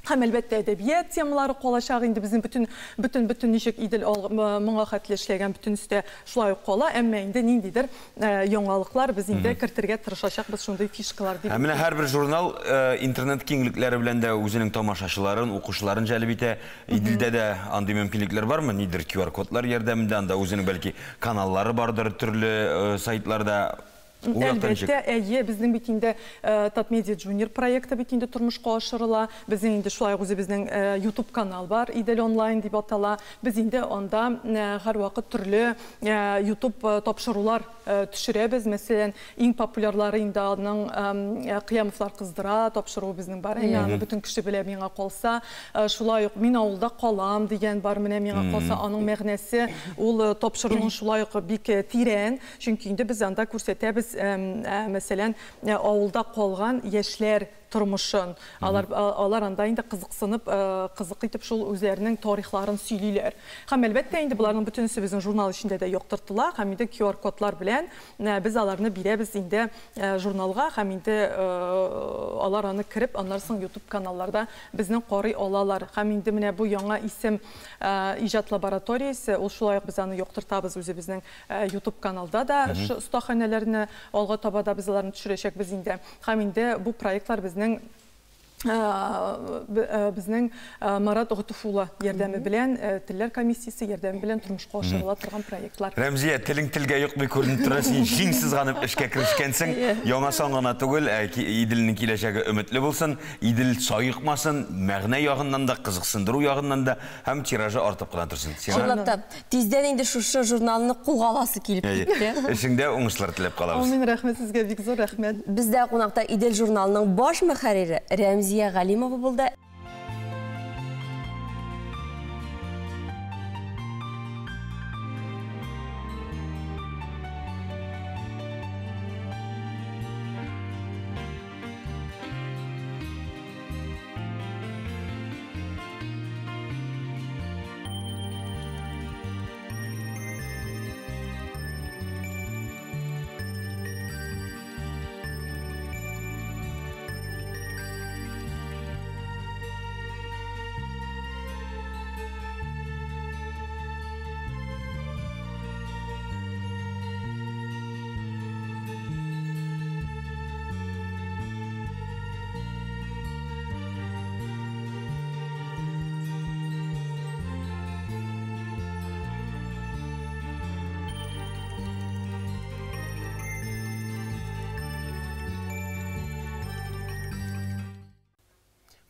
[SPEAKER 16] Һәм әлбәттә әдәбият темалары калачак инде безнең бөтен бөтен бөтен ничек Идел моңа хәтле эшләгән бөтенесе дә шулай ук кала, әмма инде ниндидер яңалыклар без инде кертергә тырышачакбыз, шундый фишкалар дип.
[SPEAKER 2] Ә менә һәрбер журнал интернет киңлекләре белән дә үзенең тамашачыларын, укучыларын җәлеп итә. Иделдә дә андый мөмкинлекләр бармы? Нидер QR-кодлар ярдәмендә, анда үзенең бәлки каналлары бардыр төрле сайтларда.
[SPEAKER 16] Әлбәттә, әйе, безнең бит инде Татмедиа Junior проекты бит инде тормышка ашырыла. Безнең инде шулай ук үзебезнең YouTube канал бар, Идел онлайн дип атала. Без инде анда һәрвакыт төрле YouTube тапшырулар төшерәбез. Мәсәлән, иң популярлары инде аның Кыямовлар кыздыра тапшыруы безнең бар. Әмма аны бөтен кеше белә, миңа калса. Шулай ук Мин авылда калам дигән бар, менә миңа калса аның мәгънәсе ул тапшыруның шулай ук бик тирән. Чөнки инде без анда күрсәтәбез, мәсәлән, авылда калган яшьләр тормышын. Алар анда инде кызыксынып, кызык итеп шул үзләренең тарихларын сөйлиләр. Һәм әлбәттә инде боларның бөтенесе безнең журнал эчендә дә яктыртыла, һәм инде QR-кодлар белән без аларны бирәбез инде журналга, һәм инде алар аны кереп, аннан соң YouTube каналларда безнең карый алалар. Һәм инде менә бу яңа исем иҗат лабораториясе, ул шулай ук без аны яктыртабыз үзебезнең YouTube каналда да, шушы остаханәләрне алга таба да без аларны төшерәчәкбез инде. Һәм инде бу проектлар безнең Марат Готуфулла ярдәме белән, телләр комиссиясе ярдәме белән тормышка ашырыла торган проектлар.
[SPEAKER 2] Рәмзия, телең телгә йокмый күренеп тора, син җиң сызганып эшкә керешкәнсең. Яңа сан гына түгел, Иделнең киләчәге өметле булсын, Идел саекмасын, мәгънә ягыннан да, кызыксындыру ягыннан да һәм тиражы артып кына торсын.
[SPEAKER 1] Чынлап та, тиздән инде шушы журналны кулга аласы килеп китте.
[SPEAKER 2] Эшеңдә уңышлар теләп калабыз.
[SPEAKER 16] Амин, рәхмәт сезгә, бик зур рәхмәт.
[SPEAKER 1] Бездә кунакта Идел журналының баш мөхәррире Рәмзия Галимова булды.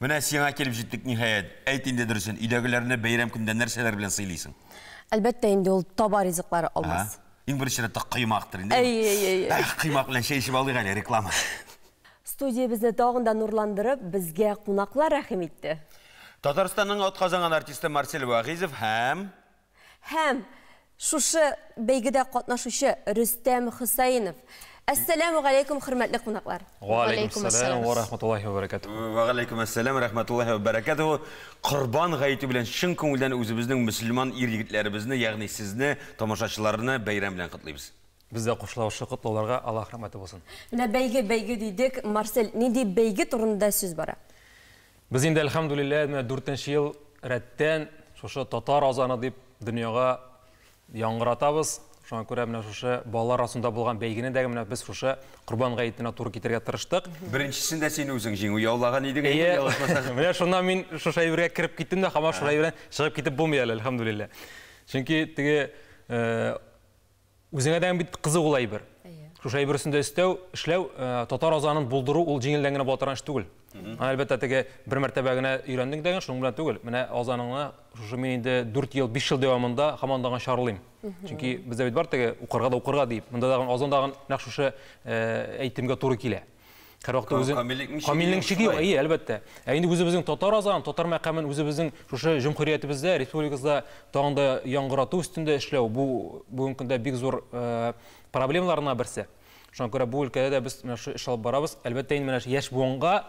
[SPEAKER 2] Менә сиңа килеп җиттек, ниһаять. Әйт инде дөресен, өйдәгеләрне бәйрәм көндә нәрсәләр белән сыйлыйсың?
[SPEAKER 1] Әлбәттә инде ул таба ризыклары алмас.
[SPEAKER 2] Иң беренче рәттә коймактыр инде.
[SPEAKER 1] Әй, әй, әй.
[SPEAKER 2] Коймак белән чәй эчеп алыйк әле, реклама.
[SPEAKER 1] Студиябезне тагын да нурландырып, безгә кунаклар рәхим итте.
[SPEAKER 2] Татарстанның атказанган артисты Марсель Вагизов һәм
[SPEAKER 1] шушы бәйгедә катнашучы Рөстәм Хөсәенов. Әссәләмү галәйкүм, хөрмәтле кунаклар.
[SPEAKER 17] Ва алейкум ассалам ва рахматуллахи ва баракатуһу.
[SPEAKER 2] Ва алейкум ассалам рахматуллахи ва баракатуһу. Корбан гаете белән чын күңелдән үзебезнең мөселман ир-егетләребезне, ягъни сезне, тамашачыларны бәйрәм белән котлыйбыз.
[SPEAKER 17] Без дә кушылабыз шул котлауларга, Аллаһ рәхмәте булсын.
[SPEAKER 1] Менә бәйге, бәйге дидек. Марсель, нинди бәйге турында сүз бара?
[SPEAKER 17] Без инде әлхәмдүлилләһ, менә 4нче ел рәттән шушы татар азаны дип дөньяга яңгыратабыз. Шуңа күрә менә шушы балалар арасында булган бәйгене дә менә без шушы Корбан гаетенә туры китерергә тырыштык.
[SPEAKER 2] Беренчесендә син үзең җиңү яулаган идең, әйе, ялгышмасам.
[SPEAKER 17] Менә шуннан мин шушы әйбергә кереп киттем дә, һаман шушы әйбердән чыгып китеп булмый әле, әлхәмдүлилләһ. Чөнки теге үзеңә дә бит кызык ул әйбер. Шушы әйбер өстендә өстәү, эшләү, татар азанын булдыру ул җиңелдән генә була торган эш түгел. Аны әлбәттә теге бер мәртәбә генә өйрәндең дә, шуның белән түгел. Менә азаныңны шушы мин инде 4 ел, 5 ел дәвамында һаман да чарлыйм. Чөнки бездә бит бар теге укырга да укырга дип. Монда дагы азан дагы нәкъ шушы әйтемгә туры килә. Һәр вакытта үзең камиллекнең чиге юк, әйе, әлбәттә. Ә инде үзебезнең татар азан, татар мәкамен үзебезнең шушы җөмһүриятебездә, республикабызда тагын да яңгырату өстендә эшләү бу бүгенге көндә бик зур проблемаларның берсе. Шуңа күрә бу өлкәдә дә без менә шушы эш алып барабыз. Әлбәттә, инде менә яшь буынга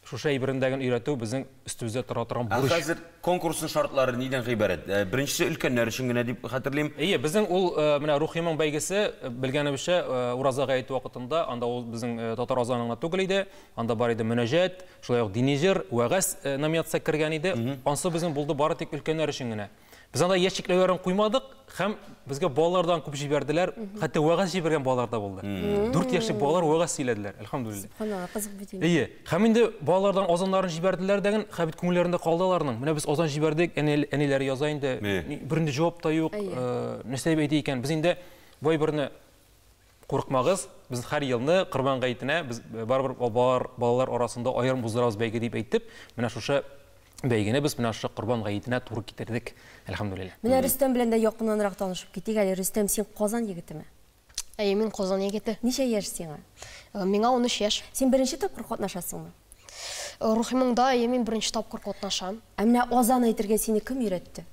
[SPEAKER 17] Шушы әйберендәген өйрәтү безнең өстебездә тора торган бурыч.
[SPEAKER 2] Ә хәзер конкурсның шартлары нидән гыйбарәт? Беренчесе өлкәннәр өчен генә дип хәтерлим.
[SPEAKER 17] Әйе, безнең ул менә Рухи моң бәйгесе, белгәнебезчә, Ураза гаете вакытында, анда ул безнең татар азаны гына түгел иде, анда бар иде мөнәҗәт, шулай ук дини җыр, вәгазь номинация кергән иде. Ансы безнең булды бары тик өлкәннәр өчен генә. Без анда яшь чикләүләрен куймадык һәм безгә балалардан күп җибәрделәр, хәтта вәгазь җибәргән балалар да булды. 4 яшьлек балалар вәгазь сөйләделәр, әлхәмдүлилләһ.
[SPEAKER 1] Субханалла, кызык бит инде.
[SPEAKER 17] Әйе, һәм инде балалардан азаннарын җибәрделәр дәген, һәм бит күңелләрендә калды аларның. Менә без азан җибәрдек, әниләре яза инде, бернинди җавап та юк, нәрсә дип әйтә икән. Без инде бу әйберне курыкмагыз, без һәр елны Корбан гаетенә без барыбер балалар арасында аерым уздырабыз бәйге дип әйтеп, менә шушы бәйгене без менә шушы Корбан гаетенә туры китердек, әлхәмдүлилләһ.
[SPEAKER 1] Менә Рөстәм белән дә якыннанрак танышып китик әле. Рөстәм, син Казан егетеме?
[SPEAKER 15] Әйе, мин Казан егете.
[SPEAKER 1] Ничә яшь сиңа?
[SPEAKER 15] Миңа 13 яшь.
[SPEAKER 1] Син беренче тапкыр катнашасыңмы?
[SPEAKER 15] Рухи моңда, әйе, мин беренче тапкыр катнашам.
[SPEAKER 1] Ә менә азан әйтергә сине кем өйрәтте?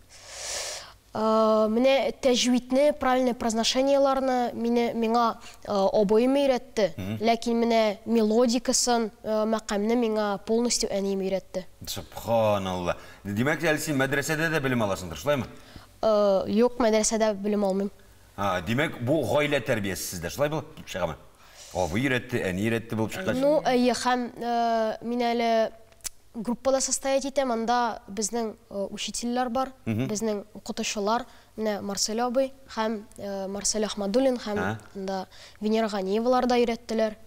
[SPEAKER 15] Менә тәҗвидне, правильное произношениеларны миңа абыем өйрәтте. Ләкин менә мелодикасын, мәкамне миңа полностью әнием өйрәтте.
[SPEAKER 2] Субханалла. Димәк, әле син мәдрәсәдә дә белем аласыңдыр, шулаймы?
[SPEAKER 15] Юк, мәдрәсәдә белем алмыйм.
[SPEAKER 2] Димәк, бу гаилә тәрбиясе сездә, шулай булып чыгамы? Абый өйрәтте, әни өйрәтте булып чыккач.
[SPEAKER 15] Ну, әйе, һәм мин әле группада состоять итәм, анда безнең учительләр бар, безнең укытучылар, менә Марсель абый һәм Марсель Ахмадуллин һәм анда Венера Ганиевалар да өйрәттеләр.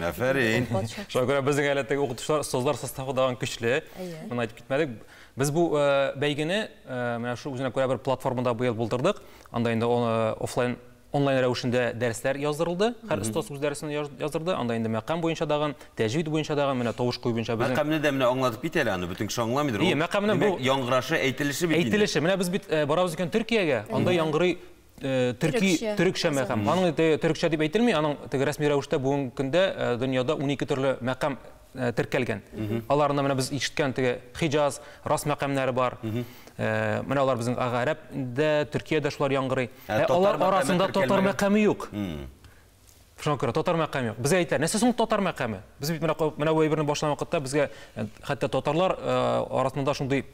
[SPEAKER 2] Афәрин.
[SPEAKER 17] Шуңа күрә безнең әле теге укытучылар, остазлар составы да көчле. Моны әйтеп китмәдек. Без бу бәйгене менә шу үзенә күрә бер платформада быел булдырдык. Анда инде офлайн, онлайн рәвешендә дәресләр яздырылды. Һәр остаз үз дәресен яздырды. Анда инде мәкам буенча дагын, тәҗвид буенча дагын, менә тавыш кую буенча безнең
[SPEAKER 2] Мәкамне дә менә аңлатып кит әле аны, бөтен кеше аңламыйдыр.
[SPEAKER 17] Ие, мәкамне бу
[SPEAKER 2] яңгырашы, әйтелеше бит инде.
[SPEAKER 17] Әйтелеше. Менә без бит барабыз икән Төркиягә, анда яңгырый төркчә мәкам. Аның төркчә дип әйтелми, аның теге рәсми рәвештә бүгенге көндә дөньяда 12 төрле мәкам теркәлгән. Аларны менә без ишеткән теге Хиҗаз, Рас мәкамнәре бар. Менә алар безнең Гарәп дә, Төркиядә шулар яңгырый. Алар арасында татар мәкаме юк. Шуңа күрә татар мәкаме юк. Безгә әйтәләр, нәрсә соң татар мәкаме? Без бит менә бу әйберне башлаган вакытта безгә хәтта татарлар арасында шундый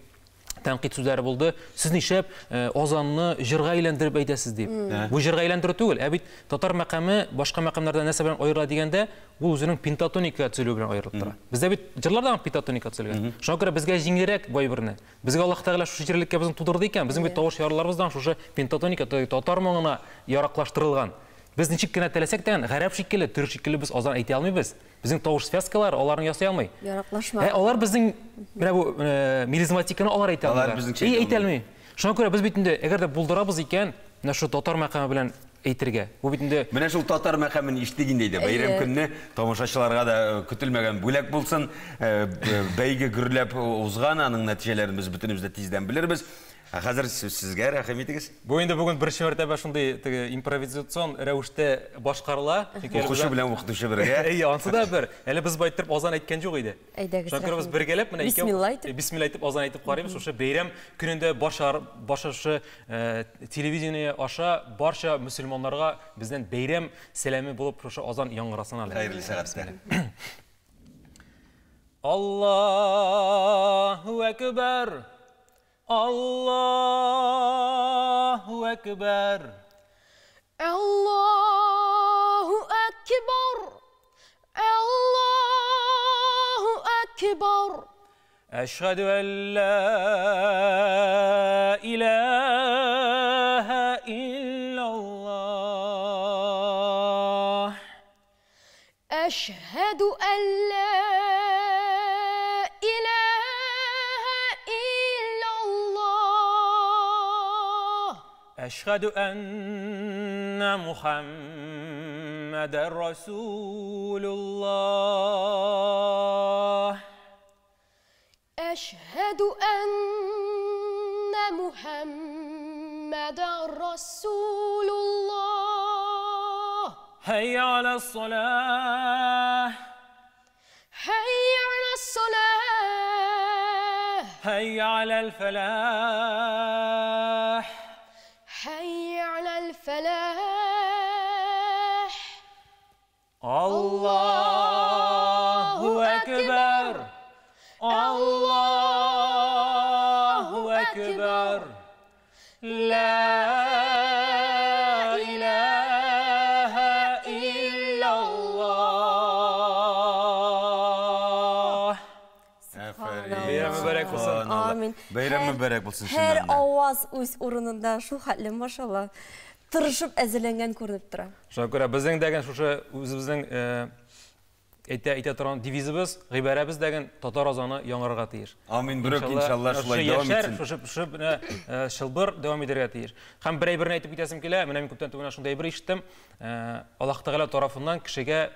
[SPEAKER 17] тәнкыйть сүзләре булды. Сез нишләп азанны җырга әйләндереп әйтәсез дип. Бу җырга әйләндерү түгел, ә бит татар мәкаме башка мәкамнәрдән нәрсә белән аерыла дигәндә, ул үзенең пентатоника төзелүе белән аерылып тора. Бездә бит җырлардан пентатоника төзелгән. Шуңа күрә безгә җиңелрәк бу әйберне. Безгә Аллаһ Тәгалә шушы җирлеккә безне тудырды икән, безнең бит тавыш ярыларыбыздан шушы пентатоника татар моңына яраклаштырылган. Без ничек кенә теләсәк тә, гарәп шикелле, төрек шикелле без азан әйтә алмыйбыз. Безнең тавыш связкалары аларны ясый алмый.
[SPEAKER 1] Яраклашма.
[SPEAKER 17] Алар безнең менә бу мелизматиканы алар әйтә
[SPEAKER 2] Алар
[SPEAKER 17] алмыйлар.
[SPEAKER 2] безнеңчә
[SPEAKER 17] И,
[SPEAKER 2] әйтә
[SPEAKER 17] әйтә алмый. Шуңа күрә без бит инде, әгәр дә булдырабыз икән, менә шу татар мәкаме белән әйтергә. Бу бит инде
[SPEAKER 2] Менә шул татар мәкамен ишетик инде әйдә. Бәйрәм көнне тамашачыларга да көтелмәгән бүләк булсын. Бәйге гөрләп узган, аның нәтиҗәләрен без бөтенебез дә тиздән белербез. Ә хәзер сүз сезгә, рәхим итегез.
[SPEAKER 17] Бу инде бүген беренче мәртәбә шундый теге импровизацион рәвештә башкарыла. Чөнки әле
[SPEAKER 2] Укучы
[SPEAKER 17] без
[SPEAKER 2] белән укытучы бергә.
[SPEAKER 17] Әйе, ансы да бер. Әле без байтырып азан әйткән юк иде.
[SPEAKER 1] Әйдәгез,
[SPEAKER 17] Шуңа күрә без
[SPEAKER 1] рәхим.
[SPEAKER 17] бергәләп менә икәү
[SPEAKER 1] Бисмилла әйтеп.
[SPEAKER 17] Бисмилла әйтеп азан әйтеп карыйбыз. Шушы бәйрәм көнендә барча шушы телевидение аша барча мөселманнарга бездән бәйрәм сәламе булып шушы азан яңгырасын әле.
[SPEAKER 2] Хәерле сәгатьтә.
[SPEAKER 17] Аллаһу әкбәр. Аллаһу әкбәр.
[SPEAKER 15] Аллаһу әкбәр. Аллаһу әкбәр.
[SPEAKER 17] Әшһәдү ан ла илаһа иллаллаһ.
[SPEAKER 15] Әшһәдү ан ла илаһа иллаллаһ.
[SPEAKER 17] Әшһәдү әннә Мухаммәдәр Расулуллаһ.
[SPEAKER 15] Әшһәдү әннә Мухаммәдәр Расулуллаһ.
[SPEAKER 17] Хәйя алас-салах.
[SPEAKER 15] Хәйя алас-салах.
[SPEAKER 17] Хәйя алал-фалах.
[SPEAKER 15] Хәйя алал-фалах.
[SPEAKER 17] Аллаһу әкбәр. Аллаһу әкбәр. Ла илаһа иллаллаһ. Бәйрәм мөбарәк булсын.
[SPEAKER 1] Амин.
[SPEAKER 2] Бәйрәм мөбарәк булсын.
[SPEAKER 1] Һәр аваз үз урынында, шул хәтле, машалла. Тырышып әзерләнгән күренеп тора.
[SPEAKER 17] Шуңа күрә безнең дәген шушы үзебезнең әйтә торган девизыбыз, гыйбарәбез дәген татар азаны яңарырга тиеш.
[SPEAKER 2] Амин, берүк иншалла шулай дәвам итсен.
[SPEAKER 17] Шушы менә чылбыр дәвам итәргә тиеш. Һәм бер әйберне әйтеп китәсем килә, менә мин күптән түгел шундай әйбер ишеттем. Аллаһ Тәгалә тарафыннан кешегә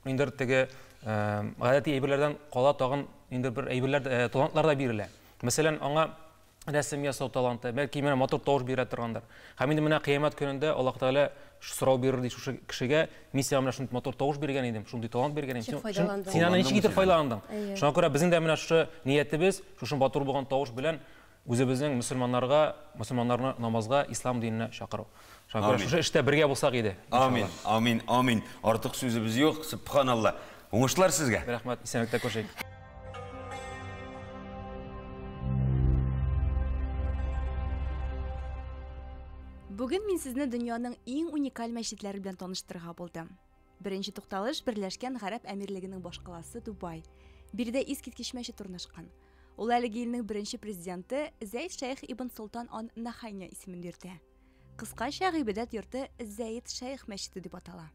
[SPEAKER 17] ниндидер теге гадәти әйберләрдән кала тагын ниндидер бер әйберләр, талантлар да бирелә. Мәсәлән, аңа рәсем ясау таланты, бәлки менә матур тавыш бирә торгандыр. Һәм инде менә кыямәт көнендә Аллаһ Тәгалә сорау бирер ди шушы кешегә, мин сиңа менә шундый матур тавыш биргән идем, шундый талант биргән идем. Син аны ничек итеп файдаландың? Шуңа күрә безнең дә менә шушы ниятебез, шушы матур булган тавыш белән үзебезнең мөселманнарга, мөселманнарны намазга, ислам диненә чакыру. Шуңа күрә шушы эштә бергә булсак иде.
[SPEAKER 2] Амин, амин, амин. Артык сүзебез юк, субханалла. Уңышлар сезгә.
[SPEAKER 17] Рәхмәт, исәнлектә күрешик.
[SPEAKER 3] Бүген мин сезне дөньяның иң уникаль мәчетләре белән таныштырырга булдым. Беренче тукталыш Берләшкән Гарәп Әмирлегенең башкаласы Дубай. Биредә искиткеч мәчет урнашкан. Ул әлеге илнең беренче президенты Зәйд Шәйх ибн Солтан ан Нахайня исемен йөртә. Кыскача гыйбадәт йорты Зәйд Шәйх мәчете дип атала.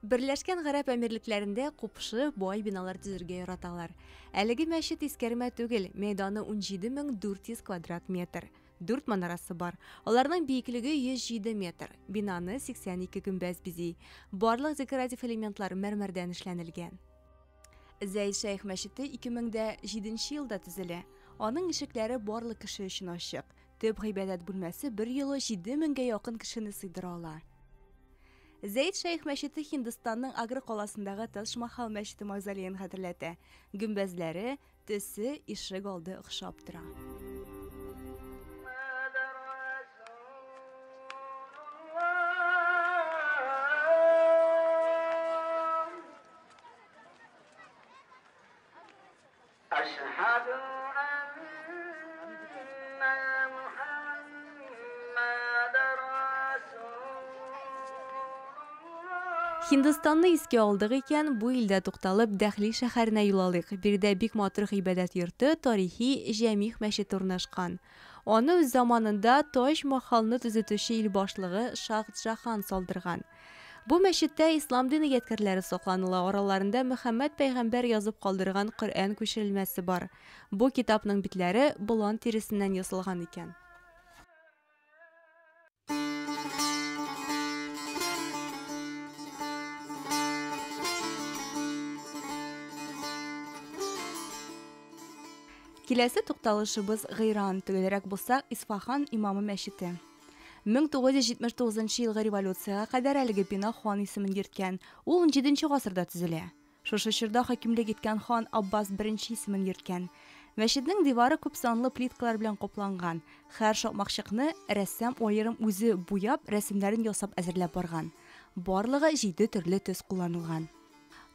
[SPEAKER 3] Берләшкән Гарәп Әмирлекләрендә купшы, бай биналар төзергә яраталар. Әлеге мәчет искәрмә түгел, мәйданы 17400 квадрат метр. 4 манарасы бар. Аларның биеклеге 107 метр. Бинаны 82 гөмбәз бизи. Барлык декоратив элементлар мәрмәрдән эшләнелгән. Зәйд Шәйх мәчете 2007 елда төзелә. Аның ишекләре барлык кеше өчен ачык. Төп гыйбадәт бүлмәсе бер юлы 7000гә якын кешене сыйдыра ала. Зәйд Шәйх мәчете Һиндстанның Агра каласындагы Тадж Махал мәчете мавзолеен хәтерләтә. Гөмбәзләре, төсе, ишек алды охшап тора. Һиндстанны искә алдык икән, бу илдә тукталып Дәхли шәһәренә юл алыйк. Биредә бик матур гыйбадәт йорты, тарихи Җәмигъ мәчете урнашкан. Аны үз заманында Тадж Махалны төзетүче ил башлыгы Шах Джахан салдырган. Бу мәчеттә ислам дине ядкәрләре сакланыла, араларында Мөхәммәд пәйгамбәр язып калдырган Коръән күчерелмәсе бар. Бу китапның битләре болан тиресеннән ясалган икән. Киләсе тукталышыбыз Гыйран, төгәлрәк булсак, Исфахан имамы мәчете. 1979 елгы революциягә кадәр әлеге бина хан исемен йөрткән. Ул 17 гасырда төзелә. Шушы чорда хакимлек иткән хан Аббас I исемен йөрткән. Мәчетнең дивары күп санлы плиткалар белән капланган. Һәр шакмакчыкны рәссам аерым үзе буяп, рәсемнәрен ясап әзерләп барган. Барлыгы 7 төрле төс кулланылган.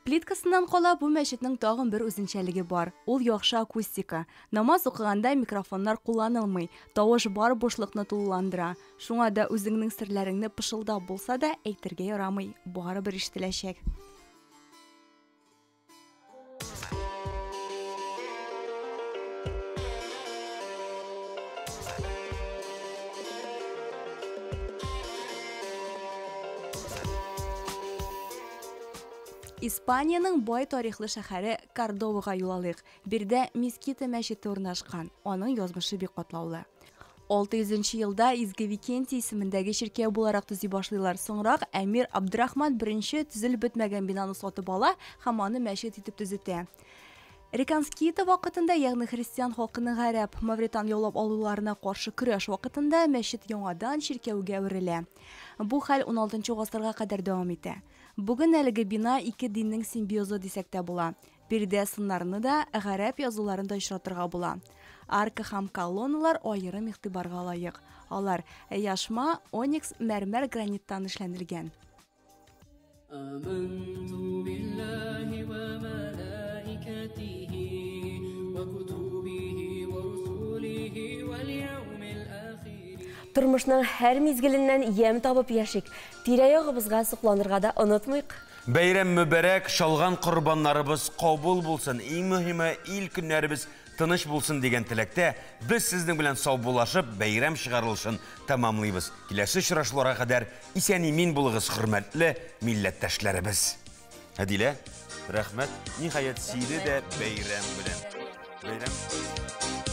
[SPEAKER 3] Плиткасыннан кала бу мәчетнең тагын бер үзенчәлеге бар. Ул яхшы акустика. Намаз укыганда микрофоннар кулланылмый. Тавыш бар бушлыкны тулыландыра. Шуңа да үзеңнең серләреңне пышылдап булса да әйтергә ярамый. Барыбер ишетеләчәк. Испаниянең бай тарихлы шәһәре Кордовага юл алыйк. Биредә Мескита мәчете урнашкан. Аның язмышы бик катлаулы. 600 елда Изге Викентий исемендәге чиркәү буларак төзи башлыйлар. Соңрак әмир Абдрахман I төзелеп бетмәгән бинаны сатып ала һәм аны мәчет итеп төзетә. Реконкиста вакытында, ягъни христиан халкының гарәп, мавритан яулап алуларына каршы көрәш вакытында мәчет яңадан чиркәүгә әверелә. Бу хәл 16 гасырга кадәр дәвам итә. Бүген әлеге бина ике диннең симбиозы дисәк тә була. Биредә сыннарны да, гарәп язуларын да очратырга була. Арка һәм колонналар аерым игътибарга лаек. Алар яшма, оникс, мәрмәр, граниттан эшләнелгән.
[SPEAKER 18] وكتبه ورسله واليوم الآخر.
[SPEAKER 1] Тормышның һәр мизгеленнән ямь табып яшик. Тирә-ягыбызга сокланырга да онытмыйк.
[SPEAKER 2] Бәйрәм мөбарәк, чалган корбаннарыбыз кабул булсын, иң мөһиме, ил-көннәребез тыныч булсын дигән теләктә без сезнең белән саубуллашып, бәйрәм чыгарылышын тәмамлыйбыз. Киләсе очрашуларга кадәр исән-имин булыгыз, хөрмәтле милләттәшләребез. Әдилә, рәхмәт. Ниһаять, сине дә бәйрәм белән. Бәйрәм.